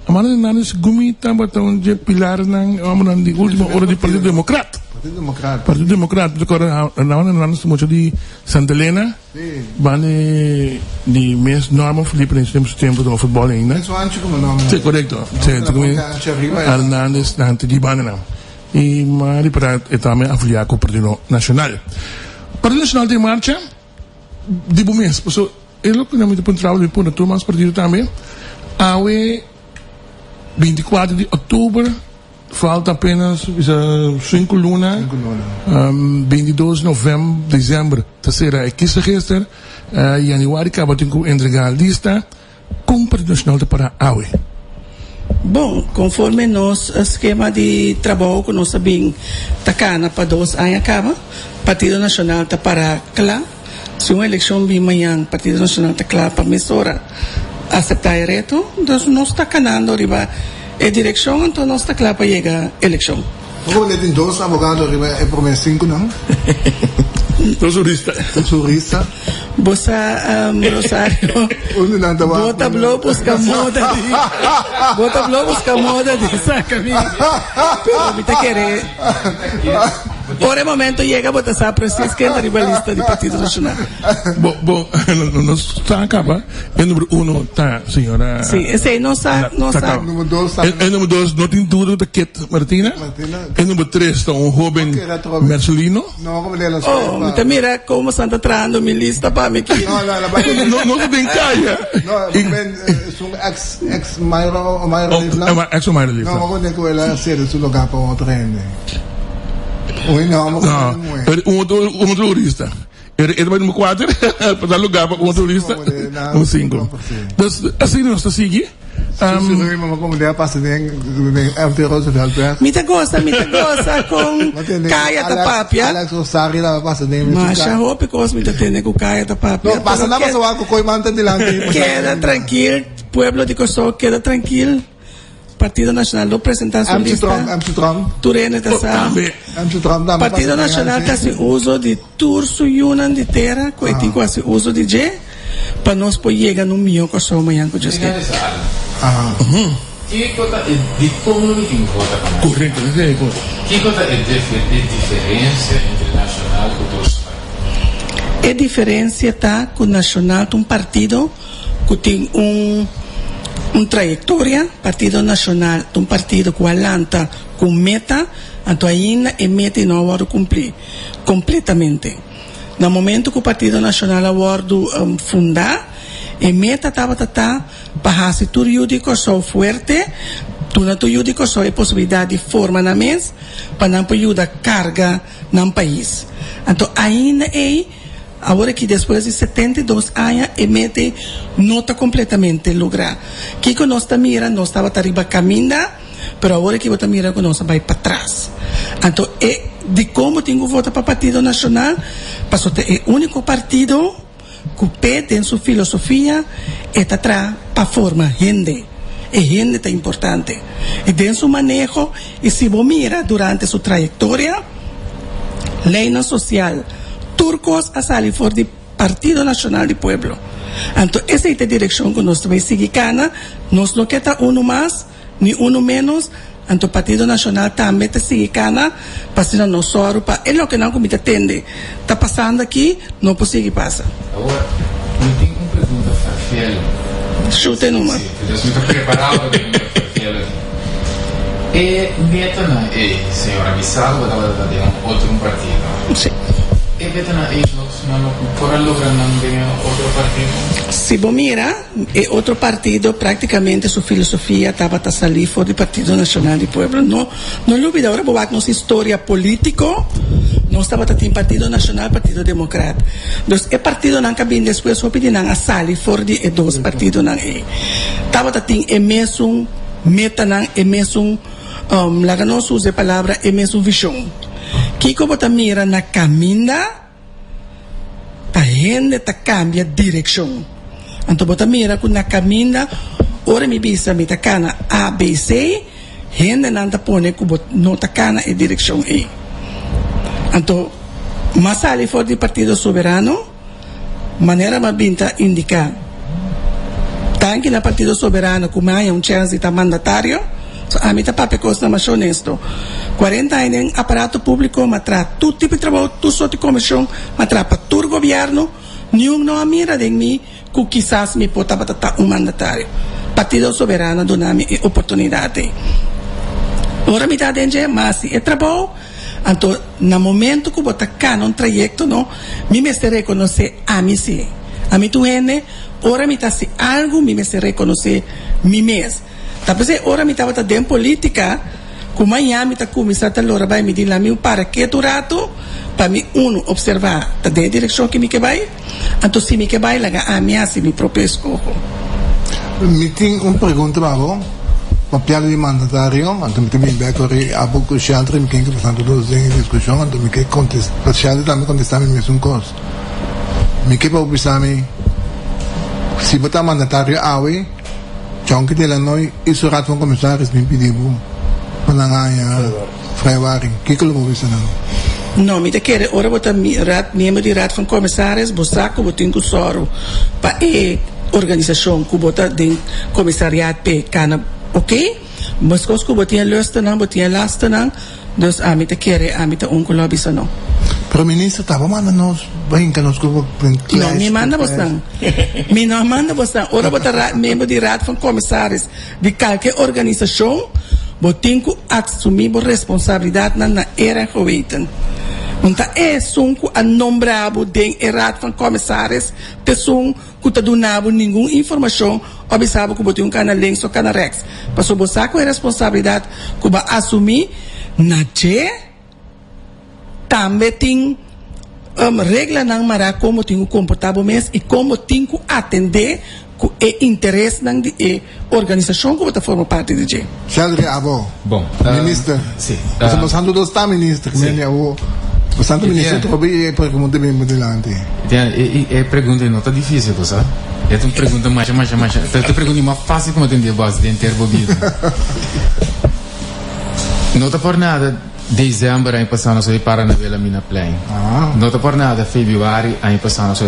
Amado Hernandez gumi tabata un dje pilarnan, hombernan di ultimo ora di Partido Democrat. Partido Democrat. Partido Democrat. Mi ta corda Amado Hernandez ta mucha di Santa Elena, banda di mes Norman Felipe den su tempo ta futbol ainda. Mes wanchi como Norman. Si, corecto. Si, Hernandez nan ta di bandanan. Y m'a ripara e tambe afilia cu Partido Nacional. Partido Nacional ta en marcha. Di bo mes, paso e loke nan mi ta puntra mi puntra tur mas partido tambe, awe 24 di october falta apenas bisa sinku luna, 22 november, december ta sera e kiesregister, januari kaba tin ku entrega lista. Kon Partido Nacional ta para awe? Bon, konforme nos skema di trabou ku nos a bin ta kana pa dos aña kaba, Partido Nacional ta para kla. Si un elekshon bin mañan, Partido Nacional ta kla pa mesora aseptá e reto. Dus nos ta kanando riba e direkshon, anto nos ta kla pa yega elekshon. Bo por tin dos abogado riba e prome sinkunan? Dos hurista. Dos hurista. Bo sa, Rosario, bo ta blo busca moda di, bo ta blo busca moda di saca mi, pero mi ta kere, ora e momento yega bo ta sa precies ken ta riba lista di Partido Nacional. Bo, bo, nos sa caba, e numero uno ta señora. Si, esey nos sa, nos sa. Numero dos ta. E numero dos no tin duda ta Kit Martina. E numero tres ta un hoben Mercelino. No, como de los Oh, mi ta mira como san ta trahando mi lista pa mi ki. No, no, la ba. No, no ta den caya. No, men es un ex ex Mayra o Mayra Leeflang. Oh, ex Mayra Leeflang. No, como cu el a cede su lugar pa otro hende. Un hende homber cu un muhe. No, un otro un otro hurista. E ta bai numero cuater pa da lugar pa un otro hurista. Un cinco. Dus asina nos ta sigui. Mi ta gosa, mi ta gosa con Kaya ta papia. Masha hopi cos mi ta tende cu Kaya ta papia. Keda trankil, pueblo di Kòrsou keda trankil. Partido Nacional lo presenta su lista. Tur hende ta sa. Partido Nacional ta haci uso di tur su yunan di tera cu e tin cu haci uso di dje pa nos por yega na un miho Kòrsou mañan cu Dios kier. Kiko ta e dikon mi tin vota pa Nacional? Kiko ta e diferencia entre Nacional cu dos partido? E diferencia ta cu Nacional ta un partido cu tin un un trayectoria, Partido Nacional ta un partido cu a lanta cu un meta, anto ainda e meta y no a wordo cumpli completamente. Na momento cu Partido Nacional a wordo funda, e meta tabata ta pa haci tur yu di Corsou fuerte, duna tur yu di Corsou e posibilidad di forma nan mes pa nan por yuda carga nan pais. Anto ainda ey. Awor aki despues di 72 aña e mete no ta completamente logra. Kico nos ta mira? Nos tabata riba caminda, pero awor aki bo ta mira cu nos a bay patras. Anto e dicon bo tin cu vota pa Partido Nacional? Pasobra ta e unico partido cu p'e den su filosofia e ta traha pa forma hende. E hende ta importante. Y den su maneho y si bo mira durante su trayectoria, Leynan social, tur cos a sali for di Partido Nacional di Pueblo. Anto esey ta e direccion cu nos ta bay sigui cana, nos no ke ta uno mas ni uno menos, anto Partido Nacional tambe ta sigui cana pa asina nos soru pa e lokenan cu mi ta tende ta pasando aki no por sigui pasa. Awor, mi tin un pregunta ferfiel. Shute numa. Sí, dus mi ta prepará pa e pregunta ferfiel aki. E metanan ei, señora Bisal, bo tabata ta den un otro un partido. Sí. E metanan ei nos no lo por a logra nan den e otro partido? Si bo mira, e otro partido prácticamente su filosofia tabata salí for di Partido Nacional di Pueblo. No, no lubida, ora bo wak nos historia político, nos tabata tin Partido Nacional, Partido Democrat. Dus e partidonan ka bin despues hopi di nan a sali for di e dos partidonan ei. Tabata tin e mesun metanan, e mesun, laga nos usa e palabra, e mesun vision. Kiko bo ta mira na kaminda ta hende ta kambia direkshon. Anto bo ta mira ku na kaminda ora mi bisa mi ta kana A, B, C, hendenan ta pone ku bo no ta kana e direkshon ei. Anto m'a sali for di Partido Soberano, manera m'a bin ta indiká. Danki na Partido Soberano ku mi a haña un chèns di ta mandatario. So ami ta papia kosnan masha honesto. Kuarenta aña den aparato públiko mi a traha tur tipo di trabou, tur sort di komishon, mi a traha pa tur gobièrnu, niun no a mira den mi ku kisas mi por tabata ta un mandatario. Partido Soberano a duna mi e oportunidat ei. Ora mi ta den dje, mi a hasi e trabou, anto na momento ku bo ta kana un trayekto no, mi mester rekonosé ami si. Ami ta un hende, ora mi ta hasi algu mi mester rekonosé mi mes. Ta p'esei ora mi tabata den politica cu maña mi ta cuminsa ta lora bay mi di la mi para ketu un rato pa mi uno observa ta den e direccion ki mi ke bay, anto si mi ke bay laga ami haci mi propio escoho. Mi tin un pregunta pa bo, papiando di mandatario, anto mi ta bin bek ora i abo cu Sheldry mi ken ke pasan tur dos den e discusion, anto mi ke contesta, pa Sheldry tambe contesta mi mesun cos. Mi ke pa bo bisa mi si bo ta mandatario awe, Chonky de Lanoy i su Raad van Commissaris bin pidi bo pa nan haña vrijwaring. Kiko lo bo bisa nan? No, mi ta kere ora bo ta raad miembro di Raad van Commissaris bo sa ku bo tin ku sòru pa e organisashon ku bo ta den komisariaat p'e kana oke. Meskos ku bo tin e lusternan, bo tin e lasternan. Dus ami ta kere ami ta un ku lo a bisa no. Pero minister taba manda nos ba hinka nos ku den No, clash mi ku manda clash. bosnan. Mi no a manda bosnan. Ora bo ta ra miembro di Raad van Commissaris di kalke organisashon, bo tin ku aksumí bo responsabilidatnan na eer en geweten. Un ta esun ku a nombra bo den e Raad van Commissaris t'esun ku ta duna bo ningun informashon o bisa bo ku bo tin un kana links o kana rèks, pasobra bo sa ku e responsabilidat ku bo a asumí na dje tambe tin reglanan mará kon bo tin ku komportá bo mes i kon bo tin ku atendé ku e interesnan di e organisashon ku bo ta forma parti di dje. Sheldry abo Bon, minister. Si. Pasobra nos tantu dos ta minister, Si. mende abo bastante minister trobe i e pregunta bin bo dilanti. Etienne, e, e, e pregunta no ta difícil, bo sa. E ta un pregunta masha, masha, masha. Ta e pregunta mas fácil ku mi a tende bas den henter bo bida. No ta por nada december aña pasá nos a para na Wilhelminaplein. Ah. No ta por nada februari aña pasá nos a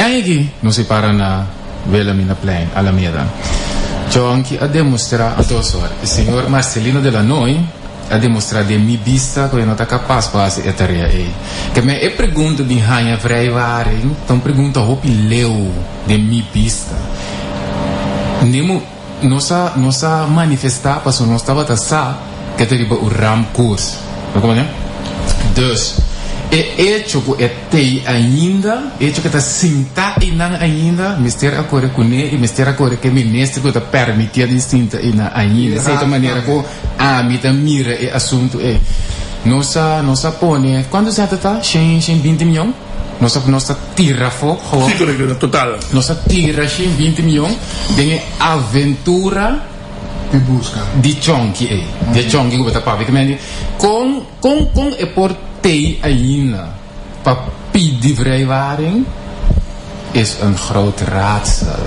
aña aki nos a para na Wilhelminaplein, Alameda. Chonky a demostrá anto sor, e señor Marcelino de Lanoy a demostrá den mi bista ku e no ta kapas pa hasi e tarea ei. Ke men e pregunta di haña vrijwaring ta un pregunta hopi leu den mi bista. Nemo nos a nos a manifestá pasobra nos tabata sa ke ta riba un ramkoers. Bo komprende? Dus, e echo ku e T'ei ainda, hecho ku ta sinta einan ainda, mester a kore kuné i mester a kore ku e minister ku ta permitié di sinta einan ainda. Esei ta manera ku ami ta mira e asuntu ei. Nos a, nos a pone, kuantu sènta ta? Shen, shen binti mion? Nos a, nos a tira afó gewoon. Sí, korekto, total. Nos a tira shen binti mion den e aventura. Di buska. Di chonki ei, di e chonki ku bo ta papia. Ki mende, kon, kon, kon e por tei ainda pa pidi vrijwaring is een groot raadsel.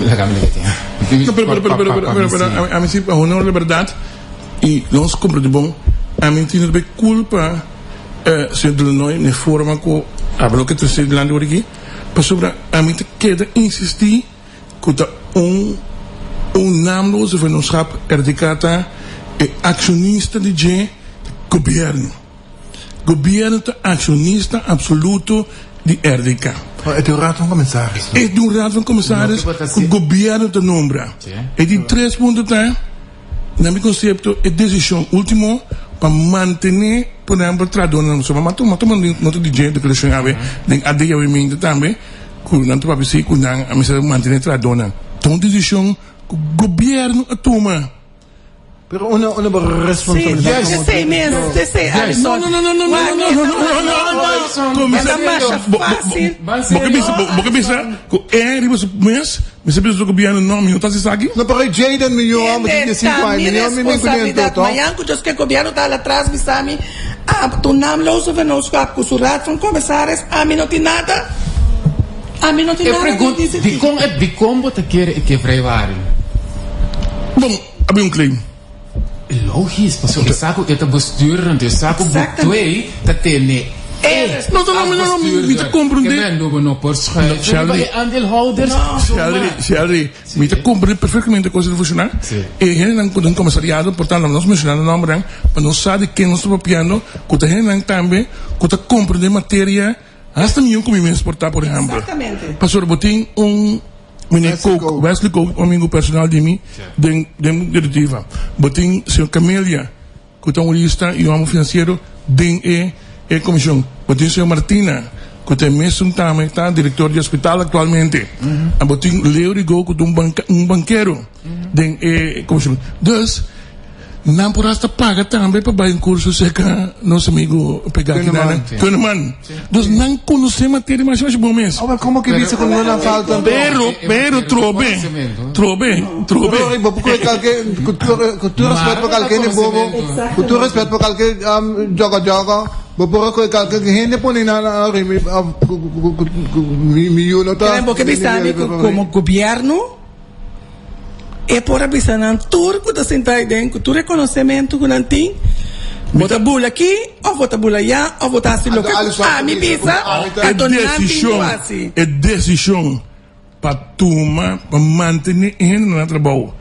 Laga mi lege tin. No, pero, pero, pero, pero, pero, pero, pero, ami si, pa honor la berdad, i nos comprende bon, ami tin no culpa señor De Lanoy na e forma cu abo loke ta sucede dilanti ora aki, pasobra ami ta keda insisti ku ta un un naamloze vennootschap RDK ta e akshonista di dje ta gobièrnu. Gobièrnu ta akshonista absoluto di RDK. Oh, e di un Raad van Commissaris. E di un Raad van Commissaris ku gobièrnu ta nombra. E di tres punto ta, na mi konsepto, e desishon ultimo pa mantené, por ehèmpel, trahadónan. Pasobra mi a tuma nota di dje deklarashon awe den AD awe mente tambe. Ku nan ta papia si ku nan a mester mantene trahadónan. Ta un desishon ku gobièrnu a tuma. Pero uno uno bo responsabilidat Sí, komo esei mes, direktor. esei Alison. No, no, no, no, no, Wak, no, no, no, no, no, no, no. E ta masha fásil. Bo ke bisa, bo ke bisa ku e riba su mes mester bisa su gobièrnu no, mi no ta hasi esaki? No, pero Jaden mi yu homber tin Kende diesinku ta aña, mi mi no mi mi ku den responsabilidat. toto. Mañan ku Dios ke gobièrnu ta hala tras bisa mi, ah, tu naamloze vennootschap ku su raad van commissaris, ami no tin nada. Ami no tin E nada pregunta, di disidí. dikon e dikon bo ta kere e ke vrijwaring? Bon, abi un claim. Logis, pasobra e sa ku e ta bestuurder, anto e sa ku Exactamente. botuei ta tene. E No, no, no, no, no, mi ta comprende. Ke men lo bo no por schuif riba e aandeelhouders zomaar. Sheldry, mi ta comprende perfectamente con ta funciona. E hendenan cu den comisariado, por tanto nos menciona nan nombernan pa nos sa di ken nos ta papiando, cu ta hendenan tambe cu ta comprende materia hasta miho cu mi mes por ta, por ehempel. Exactamente. Pasobra bo tin un meneer Kook, Wesley Kook, un amigo personal di mi den directiva. Bo tin señor Camelia. Ku ta un hurista i un hòmber finansiero den e e komishon. Bo tin señor Martina, ku ta e mesun tambe ta direktor di hospital aktualmente. En bo tin Leo Rigaud ku ta un banka un bankero den e komishon. Dus, nan por hasta paga tambe pa bai un kurso serka nos amigu pegá kinan, Kunneman. Dus nan konosé materia masha masha bon mes. Awor komo ke bisa ku no nan falta anto? Pero, pero trobe, trobe, trobe. Sorry, bo por kohe kalke, ku tur, ku tur respet pa kalke hende bobo, ku tur respet pa kalke djòkò djòkò, bo por a kohe kalke hende pone nan a rimi òf ku ku ku ku mi mi yu no ta. Keren bo ke bisa mi ku komo gobièrnu E por a bisa nan tur ku ta sintá ei den, ku tur e konosementu ku nan tin, Bo ta bula aki òf bo ta bula ayá òf bo ta hasi loke ku ami bisa, anto nan tin ku hasi. E desishon pa tuma pa mantené e hendenan na trabou,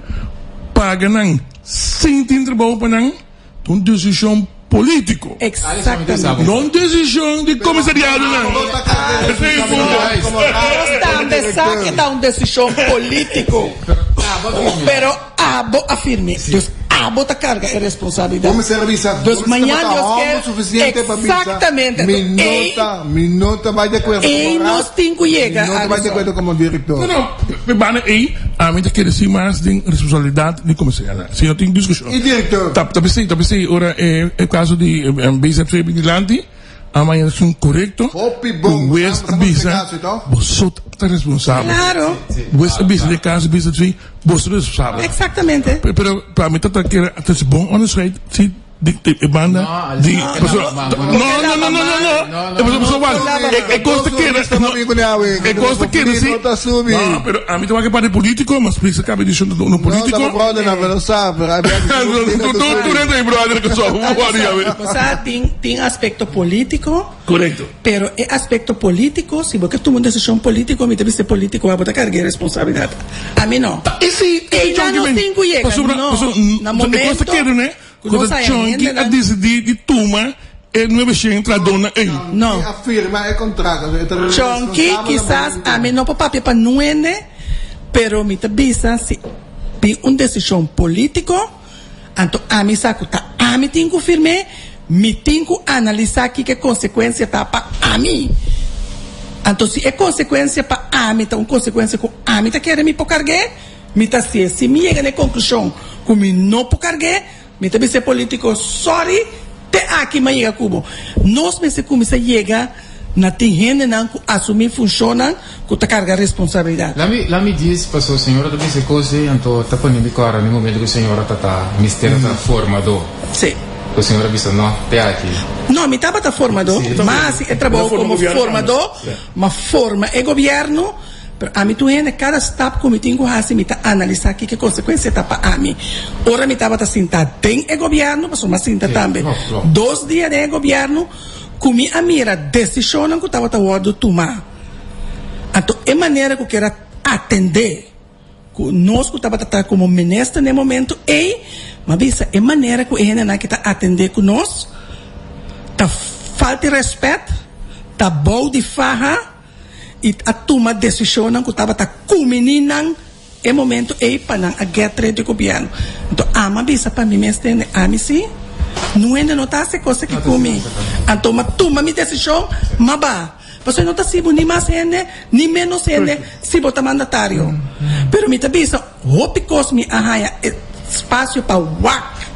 paga nan sin tin trabou pa nan, Ta un desishon polítiko. Exactamente. No un desishon di komisariadonan. Esei e punto. Nos tambe sa ke ta un desishon polítiko. Pero abo a firm'é. Dus abo ta karga e responsabilidat. Dus mañan Dios ke. Exactamente. Ei nos tin ku yega, Alison. No, no. E banda ei, ami ta kere sin mas den responsabilidat di komisariadonan. Si no tin discusion. E director. Ta ta pesey, ta pesey ora e e caso di BZV bin dilanti, a maya accion corecto. Hopi bon. Cu huez a bisa, boso ta responsabel. Claro. Huez a bisa den caso BZV, boso ta responsabel. Exactamente. Pero pa mi ta ta kere ta haci bon onderscheid si di e banda di pasobra no no no no no no pasobra pasobra wak e cos ta keda e cos ta keda si no pero ami ta wak e parti politico mas plis a caba e decision ta uno politico tur hende ta mi brother cu so bo sa tin tin aspecto politico Correcto. Pero e aspecto politico, si bo ke tuma un decision politico, mi ta bisa e politico abo ta carga e responsabilidad. Ami no. Ta esi Ei nan no tin cu yega, Pasobra, no. pasobra, Na e cos ta momento kere ne, cu cu nos ta haya Chonky a hendenan. decidi di tuma e nuevecien tradónan ei. No. A firma e contrato, e ta Chonky, responsabel na kisas momento. ami no por papia pa nuende, pero mi ta bisa si bin un decision politico, Anto ami sa ku ta ami tin ku firm'é, mi tin ku analisá kiko e konsekuensia ta pa ami. Anto si e konsekuensia pa ami ta un konsekuensia ku ami ta kere mi por karg'é, mi ta hasié. Si mi yega na e konklushon ku mi no por karg'é, mi ta bisa e polítiko, Sòri, te aki mi a yega ku bo. Nos mester kuminsá yega na tin hendenan ku asumí funshonnan ku ta karga responsabilidat. Lami lami djis paso señora ta bisa e kos ei anto ta pone mi kòrda mi momento ku señora ta ta mister ta formadó. Sí. Ku señora bisa no te aki. No mi tabata formadó ma hasi e trabou komo formadó ma forma e gobièrnu pero ami tur hende kada stap ku mi tin ku hasi mi ta analisá kiko e konsekuensia ta pa ami. Ora mi tabata sintá den e gobièrnu pasobra mi a sinta tambe dos dia den e gobièrnu ku mi a mira desishonnan ku tabata wòrdu tumá. Anto e manera ku kier a atendé ku nos ku tabata ta komo minister na e momento ei, mi a bisa e manera ku e hendenan aki ta atendé ku nos ta falta di rèspèt, ta bou di faha i a tuma desishonnan ku tabata kuminí nan E momento ei pa nan a get red di gobierno. Anto ami a bisa pa mi mes tende, ami si, nun hende no ta hasi cos aki cu mi. Anto mi a tuma mi decision, mi a ba. Pasobra no ta si bo ni mas hende ni menos hende si bo ta mandatario. Pero mi ta bisa hopi cos mi a haya e spacio pa wak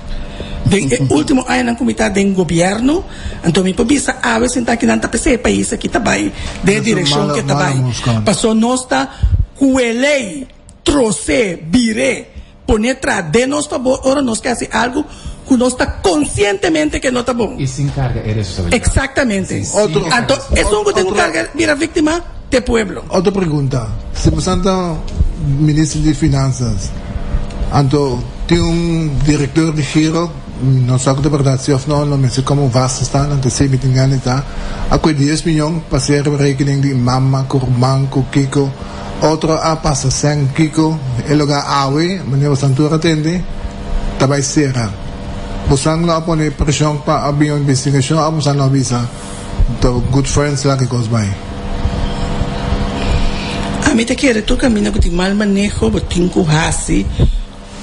den e ultimo añanan cu mi ta den gobierno. Anto mi por bisa awe sinta aki nan ta p'esei e pais aki ta bay den e direccion cu e ta bay. Pasobra nos ta. Ku e lei tros'é, bir'é, pon'é tra den nos fabor ora nos ke hasi algu ku nos ta konsientemente ke no ta bon. I sin karga e responsabilidat. Eksaktamente. Otro. Anto esun ku tin ku karga bira víktima t'e pueblo. Otro pregunta. Si bo santa minister di finansas, anto tin un direktor di giro. Mi no sa ku ta bèrdat si òf no, no mester komo vastgestaan, anto esei mi tin gana di ta. A kue dies miyon pa sera rekening di mama ku ruman ku kiko. Otro a pasa sèn kiko. E lugá awe, manera bosan tur a tende, ta bai sera. Bosan lo a pone preshon pa a bin un investigashon òf bosan lo a bisa ta good friends laga e kos bai? Ami ta kere tur kaminda ku tin mal maneho bo tin ku hasi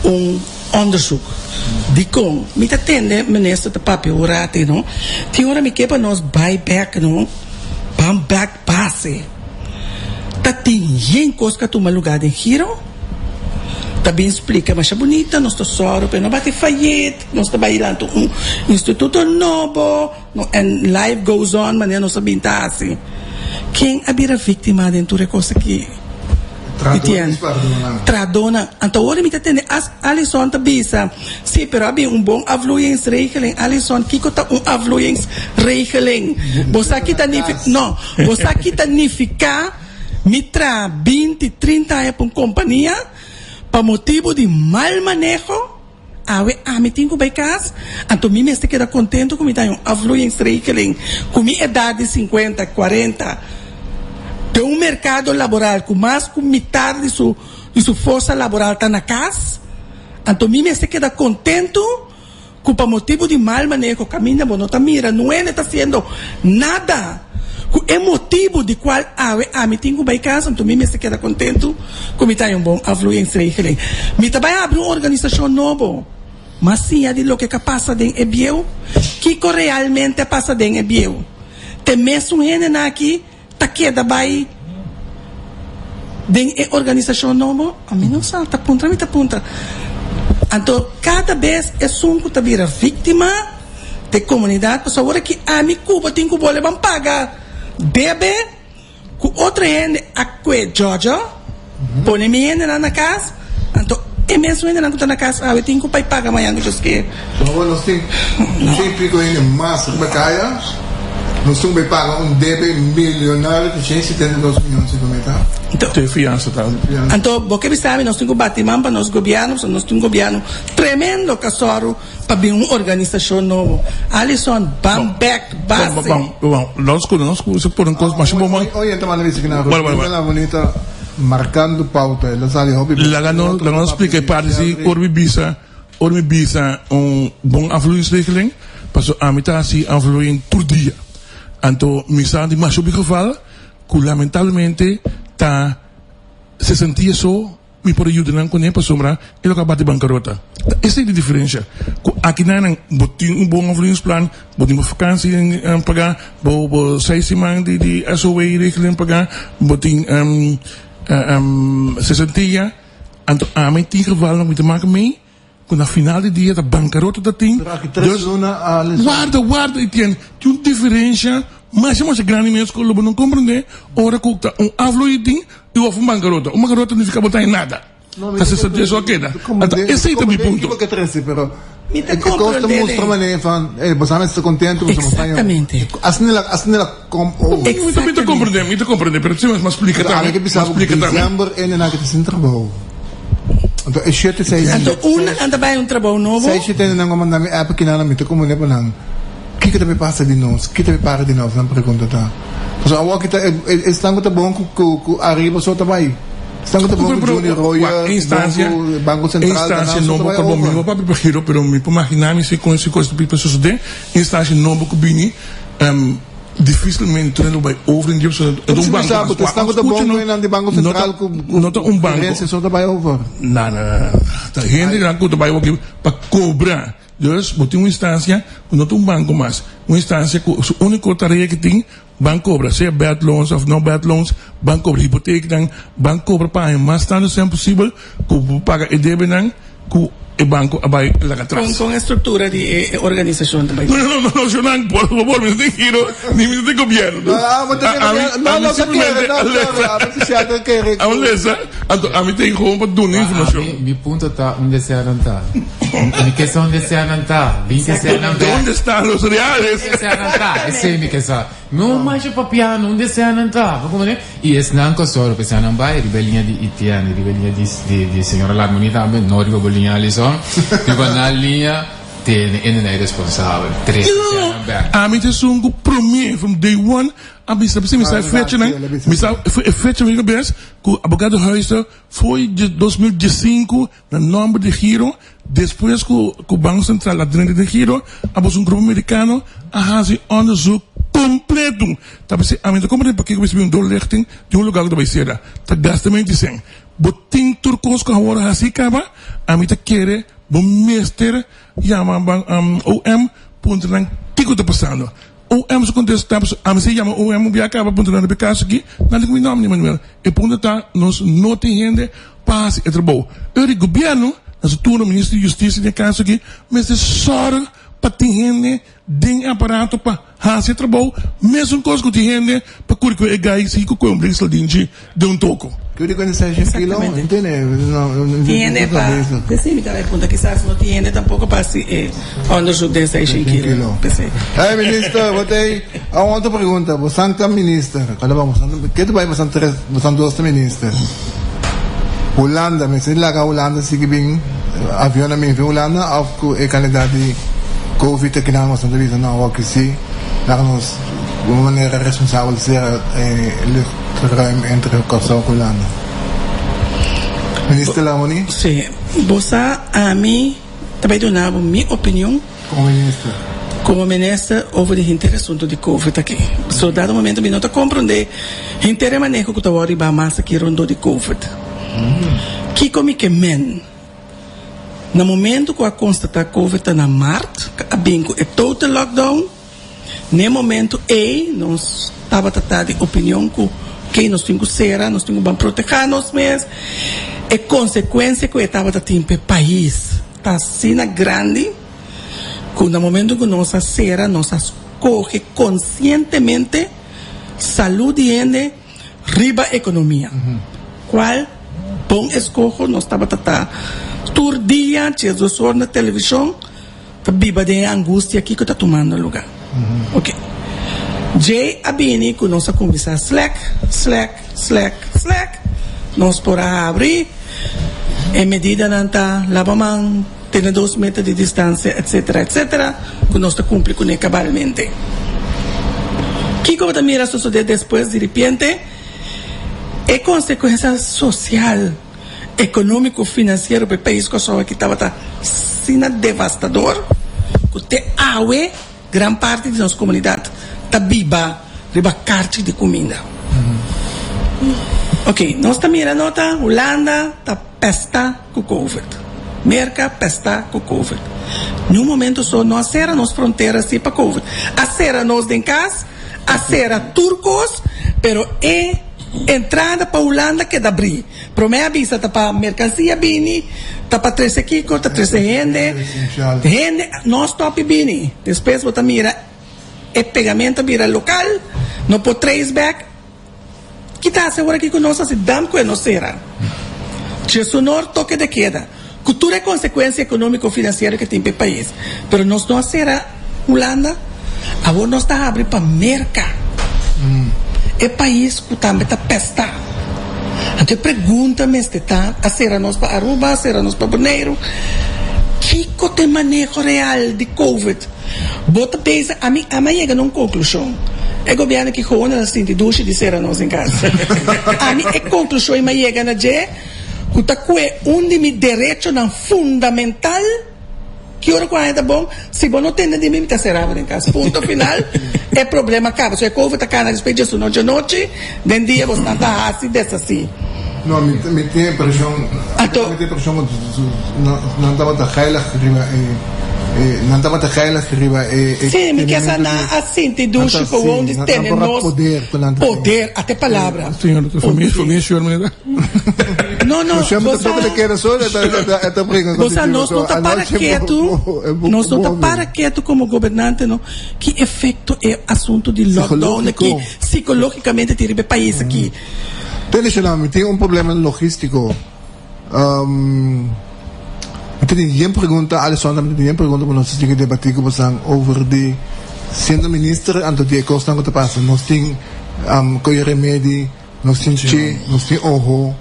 un onderzoek. Dikon? Mi ta tende minister ta papia un rati no. Tin ora mi ke pa nos bai bek no, ban bek base. Ta tin yen kos ka tuma luga den giro. Ta bin splika masha bunita, nos ta sòru pa e no bati fayit, nos ta bai lanta un instituto nobo, no, and life goes on manera nos a bin ta hasi. Ken a bira víktima den tur e kos aki? Tradónan pardona. Tradónan. Anto ora mi ta tende as Alison ta bisa, Sí, pero a bin un bon afvloeiingsregeling. Alison, kiko ta un afvloeiingsregeling? Bo sa ki ta nifi, no, bo sa ki ta nifiká mi traha binti, trinta aña pa un kompania pa motibu di mal maneho? Awe ami tin ku bai kas, anto mi mester keda kontentu ku mi ta haña un afvloeiingsregeling ku mi edat di sinkuenta, kuarenta, den un merkado laboral ku mas ku mitar di su di su forsa laboral ta na kas, anto mi mester keda kontentu ku pa motibu di mal maneho kaminda bo no ta mira nuende ta hasiendo nada ku e motibu di kual awe ami tin ku bai kas, anto mi mester keda kontentu ku mi ta haña un bon afvloeiingsregeling. Mi ta bai habri un organisashon nobo, mas siña di loke ka pasa den e bieu, kiko realmente a pasa den e bieu. Te mesun hendenan aki ta keda bai den e organisashon nobo? Ami no sa, ta puntra mi ta puntra. Anto kada bes esun ku ta bira víktima ta e komunidat, pasobra awor aki ami ku bo tin ku bole ban paga debe ku otro hende a kue djòdjò, pone mi hendenan na kas, anto e mesun hendenan ku ta na kas awe tin ku bai paga mañan ku Dios kier. Awor nos tin shen piko hende mas riba kaya, nos tin ku bai paga un debe milionario di 172 miyon si ku mi ta. Te fiansa ta. Anto bo ke bisa mi nos tin ku bati man pa nos gobièrnu pasobra nos tin un gobièrnu tremendo ku a sòru pa bin un organisashon nobo. Alison, ban bèk base. Bon, bon, nos ku nos ku se pone un kos masha bon man. Oye, ta manda bisa kina Rodrigo la Bonita markando pauta, el a sali hopi bon. Laga nos, laga nos splika e parti si ora mi bisa, ora mi bisa un bon afvloeiingsregeling, pasobra ami ta hasi afvloeiing tur dia. Anto mi sa di masha hopi geval ku lamentablemente ta sesentia so Mi por a yuda nan kuné pasobra e lo ka bati bankarota. Ta esei di diferensha. Ku akinan bo tin un bon afvloeiingsplan, bo tin bo vakansi pagá, bo bo seis siman di di SOW regeling pagá, bo tin sesentia. Anto ami tin gevalnan ku mi ta maka mei Ku na final di dia ta bankarota ta tin. Pero aki tres luna a lesa. Warda, warda Etienne. Tin un diferensha masha masha grandi mes ku lo bo no komprende ora ku ta un afloyi tin i of un bankarota. Un bankarota nifiká bo ta haña nada. Ta 68 a keda. Ata esei ta mi punto. Kico ke trece pero e cos ta mustra manera van eh bo sa mester contento pasobra bo ta haña. Exactamente. Asina la asina la kom over. Mi ta komprende mi ta komprende pero si mas splika tambe. Ami ke bisa bo december ene nan ke ta sin trabou. Anto e shete seis. Anto una nan ta bai un trabou nobo. Seis shete nan a manda mi app kinan mi ta komune pa nan. Kiko ta bay pasa di nos? Kiko ta bay para di nos? Nan pregunta ta. Pasobra awor kita e esnan ku ta bon ku ku ku ariba so ta bai. Esnan ku ta bon ku Juni Royer, bon ku Banko Sentral ta nan so ta bai over. Mi no papia pa giro pero mi por magina mi si kon si kos ta por sosode. Instancia nobo ku bini dificilmente lo bai over in di pasobra e ta un banko mas Esnan ku ta bon ku enan di Banko Sentral ku no ta un banko. Gerencia so ta bai over. No no no ta hendenan ku ta bai awor pa cobra. Dus bo tin un instancia ku no ta un banko mas, un instancia ku su úniko tarea ku tin ban kobra, sea bad loans òf no bad loans, ban kobra hipoteknan, ban kobra pa haña mas tantu sèn posibel ku bo por paga e debenan ku e banko a bai laga tras. Kon e struktura di e organisashon ta bai? No, no, no, no, shonnan, por fabor, mi no tin giro, ni mi no tin gobièrnu. Ami simplemente a lesa, a lesa, anto ami tin gewoon pa duna informashon. Mi punto ta unda sea nan ta. Mi ke sa unda sea nan ta. Bin ke sea nan bek. Donde están los reales? Unda sea nan ta. Esei mi ke sa. No masha papiando unda sea nan ta. Bo comprende? I esnan ku a sòru pa esnan nan bai riba e liña di Etienne, riba e liña di di señora Larmonie tambe, no riba bo liña Alison, riba nan liña. Tene e nenei responsabel. Trese No, no, sènan bèk. Ami ta esun ku promé from day one a bisa p'esei mi sa e fechanan, mi sa e fecha mi kabes ku abogado Huizer foi di 2015 na nòmber di Giro, despues ku ku Banko Sentral a drenta den Giro, a boso un grupo merikano a hasi onderzoek kompleto. Ta p'esei ami no ta komprende pakiko mester bin un doorlichting di un lugar ku ta bai sera. Ta gastamento di sèn. Bo tin tur kos ku awor a hasi kaba, ami ta kere bo mester yama OM puntra nan kiko ta pasando. OM su kontesta ta, ami si yama OM un bia kaba puntra nan riba e kaso aki, nan di ku mi nòmber ni Manuel. E punto ta nos no tin hende pa hasi e trabou. Ora di gobièrnu na su turno minister di hustisia den e kaso aki mester sòrg pa tin hende den e aparato pa hasi e trabou, mesun kos ku tin hende pa kuri ku e gai si ku kue un blik saldinchi den un toko. Kio di kuenta seis kilo? Exactamente. Tin hende pa, p'esei mi ta bai punta kisas no tin hende tampoko pa hasi e onderzoek den seis kilo. P'esei. Hey minister, bo tei un otro pregunta. Bo san ta minister, kòrda bo san ke ta bai bo san tres, bo san dos ta minister. Hulanda, mester laga Hulanda sigui bin avionnan bin fin Hulanda of ku e kandidat di covid ta kinan nos ta bisa no awor si laga nos di un manera responsabel sera e luchtruim entre Kòrsou ku Hulanda. Minister Lamoni. Si, bo sa ami ta bai duna bo mi opinion. Komo minister. Komo minister over di henter asuntu di covid aki. So dado momento mi no ta komprondé henter e maneho ku ta wòrdu riba mas aki rondó di covid. Kiko mi ke men? Na momento ku a konstatá covid ta na mart, a bin ku e total lockdown. N'e momento ei nos tabata ta di opinion ku ke nos tin ku sera, nos tin ku ban protehá nos mes. E konsekuensia ku e tabata tin p'e pais ta asina grandi ku na momento ku nos a sera nos a skohe konsientemente salú di hende riba ekonomia. Kual bon eskoho nos tabata ta tur dia djesdos or na televishon. Ta biba den e angustia kiko ta tumando luga. Ok. Djei a bini ku nos a kuminsá slèk, slèk, slèk, slèk. Nos por a habri. E medidanan ta laba man, tene dos meter di distansia, etsetera, etsetera, ku nos ta kumpli kuné kabalmente. Kiko bo ta mira sosodé despues? Diripiente e konsekuensia sosial. Economico financiero pa e pais Kòrsou aki tabata asina devastador ku te awe gran parti di nos komunidat ta biba riba karchi di kuminda. Ok, nos ta mira no ta Hulanda ta pesta ku covid, Merka pesta ku covid. Niun momento so no a sera nos frontera si pa covid. A sera nos den kas, a sera tur kos, pero e entrada pa Hulanda keda bri. Promé a bisa ta pa merkansia bini, ta pa trese kiko, ta trese hende, hende no stòp bini. Despues bo ta mira e pegamento a bira lokal, no por trace back. Ki ta hasi awor aki ku nos hasi dam ku e no sera? Djesonor toke de keda, ku tur e konsekuensia ekonómiko finansiero ke tin pa e pais. Pero nos no a sera Hulanda, awor nos ta habri pa Merka, e pais ku tambe ta pèstá. Anto e pregunta mester ta, a sera nos pa Aruba, a sera nos pa Boneiru, kiko ta e maneho real di covid? Bo ta pensa, ami ami a yega na un konklushon, e gobièrnu aki gewoon a sinti dushi di sera nos den kas. Ami e konklushon mi a yega na dje ku ta kue un di mi derechonan fundamental. Ki ora ku aña ta bon? Si bo no tende di mi, mi ta sera bo den kas. Punto final, e problema kaba. So e kovo ta kana despues dje su nochi anochi, den dia bo stan ta hasi deshasí. No, mi mi tin e impreshon, Anto. mi tin e impreshon ku nan tabata geilig riba e, e nan tabata geilig riba e e Sí, mi ke sa tenementu nan di a sinti nan dushi ta gewoon sí, di nan tene por a nos poder ku nan ta tin. poder, ata e palabra. Señor, familia, Poder. familia, señor, manera. No, no, Bo bo sa, bo sa nos no ta para ketu, nos no ta para ketu como gobernante no, ki efecto e asunto di lockdown aki psicologicamente tin riba e pais aki. Tene Shannon, mi tin un problema logistico. Mi tin yen pregunta, Alison tambe tin yen pregunta ku nos tin ke debati ku bosan over di siendo minister anto di e kosnan ku ta pasa. Nos tin koyo remedi. Nos tin che, nos tin oho.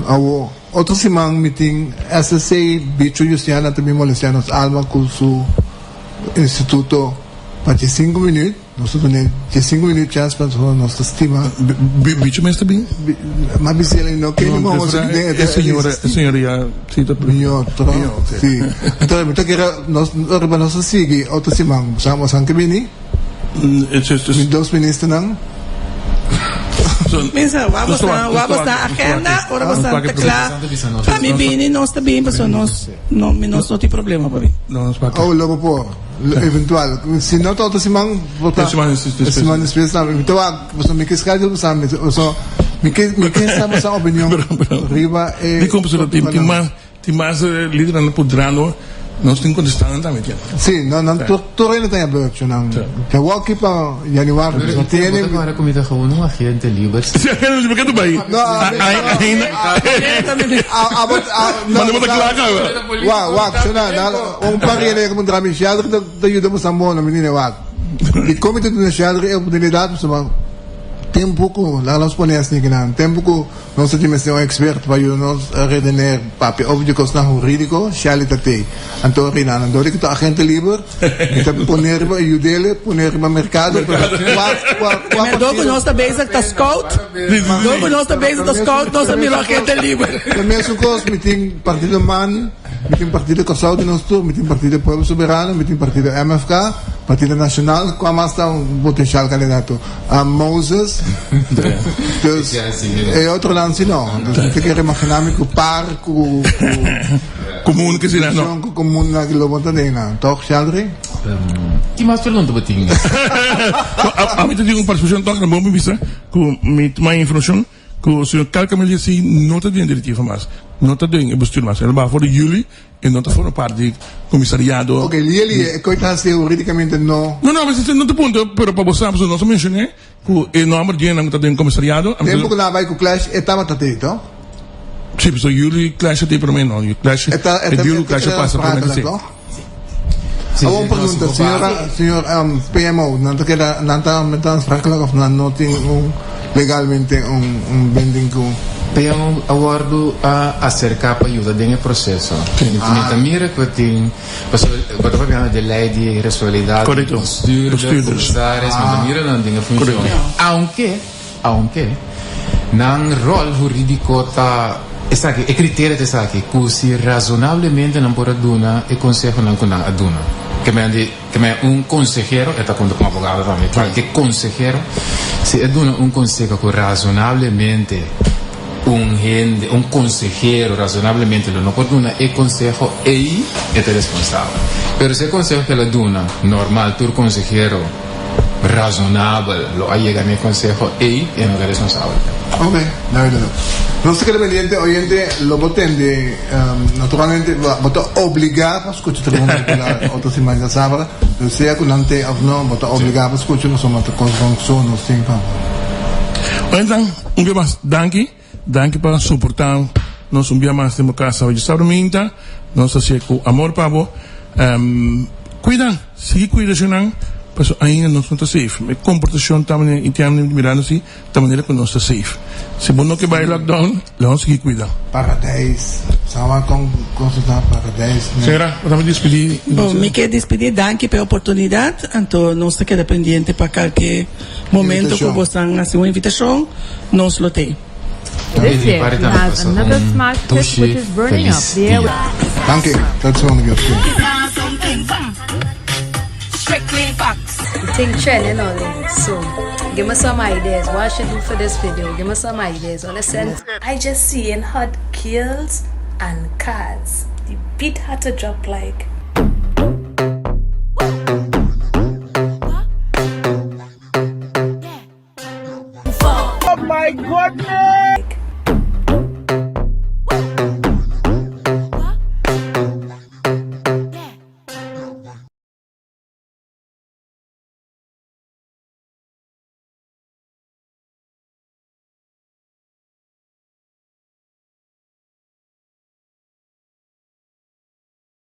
Awo, otro siman mi tin SSC Bicho Justiana ta bin molestia nos alma ku su instituto pa diesinku minuut. Nos ta duna diesinku minuut chèns pasobra nos ta stima. Bicho mes ta bin? Ma bisa el no kende mo hosi ki den e señora, e señora ya si ta Miyo, tro. Si. Entonces mi ta kere nos riba nos ta sigui otro siman. Sa bo san ke bini? Mi dos ministernan. Misa, wak bo sta, wak bo sta agenda, ora bo sta ta kla pa mi bini, nos ta bini pasobra nos no, mi nos no tin problema pa bini. Oh, lo bo por, eventual. Si no ta otro siman, por ta e siman despues tambe. Mi ta wak, pasobra mi ke schedule pa sa, mi, pasobra mi ke, mi ke sa bo sa opinion riba e Dikon pasobra tin, tin mas. Tin mas lidernan pudrando nos tin contesta nan tambe tiene. Si, no, nan tur tur hende ta ña beurtje nan. Te woki pa januari no tiene. Bo ta kore ku mi ta gewoon un agente liber. Si agente liber ke ta bai? No, Ainda. Abo no. Manda bo ta kla kaba. Wak, wak, shona, nan un par hende ku puntra mi Sheldrick ta ta yuda bo san bono, mi nene wak. Dikon mi ta duna Sheldrick e oportunidat pasobra tempu ku laga nos pone asina kinan, tempu ku Nos ta tin mester un expert pa yuda nos redener papia over di cosnan huridico, Shelly ta tey. Anto Rina, nan dor di cu ta agente liber, mi ta pone riba yudele pone riba mercado, pero cua cua cua Dor cu partido. nos ta bezig ta scout, dor cu nos ta bezig ta scout, nos ta mira agente liber. Ta mesun cos, mi tin partido man. Mi tin Partido Kòrsou di nos tur, mi tin Partido Pueblo Soberano, mi tin Partido MFK, Partido Nacional, kua mas ta un potencial kandidato? Moses, dus e otronan si no. Dus mi ta kere imagina mi ku par ku Komun ke si nan no. Ku komun nan lo bo ta den nan, tòg Sheldry? Ki mas pregunta bo tin? Ami ta tin un participacion tòg, nan bo mi bisa ku mi tuma informacion. Ku señor Calcamel di si no ta den directiva mas, no ta den e bestuur mas. El a baha for di juli e no ta forma parti di comisariado. Ok, lieli e koe ta hasi huridicamente no. No, no, no ta punto, pero pa bo sa, pasobra nos a mencion'é ku e nomber di hendenan ku ta den comisariado. Tempo ku nan a bai ku Clash e tabata tei, to? Si, pasobra juli Clash a tei prome, no? Clash, e deal ku Clash a pasa prome di si. Awor un pregunta, señora, señor PMO, nan ta keda, nan ta meta aansprakelijk of nan no tin un legalmente un un binding ku. PMO a wordu a aserka pa yuda den e proseso. Mi ta mira ku tin, pasobra bo ta papiando di lei di responsabilidat di bestuurder, komisaris, mi ta mira nan den e funshon. Aunke. Aunke nan rol hurídiko ta esaki, e kriterio ta esaki, ku si razonablemente nan por a duna e konsehonan ku nan a duna. Ke men di, ke men un konsehero, e ta konta ku un abogado tambe, kualke konsehero, si e duna un konseho ku razonablemente un hende, un konsehero razonablemente lo no por duna e konseho ei, e ta responsabel. Pero si e konseho ku el a duna, normal tur konsehero. Razonabel lo a yega na e conseho ey e no ta responsabel. Ok, duidelijk. Nos ta keda pendiente, oyente lo bo tende, naturalmente bo ta obliga pa scucha Tribuna Popular otro siman djasabra, pero sea cu nan te of no, bo ta obliga pa scucha pasobra ta cosnan so nos tin pa bo. Oyentenan, un bia mas danki, danki pa soporta nos un bia mas den bo casa hoy djasabra minta, nos ta hacié cu amor pa bo. Cuida, sigui cuida esnan, pasobra ainda nos no ta safe. E comportacion ta manera y tiempo mirando si ta manera cu nos ta safe. Si bo no ke bay lockdown, lo nos sigui cuida. Paradijs, Sawa con cosa ta Paradijs. Señora, bo ta despedi. Bon, mi ke despedi, danki pa e oportunidad, anto nos ta keda pendiente pa kalke momento ku bosan hasi un invitacion, nos lo tei. This year he has another smash hit which is burning up the airwaves. Danki, tot volgende keer. The thing trending already, so give me some ideas. What I should do for this video? Give me some ideas. Wanna send? I just seeing hot girls and cars. The beat had to drop like.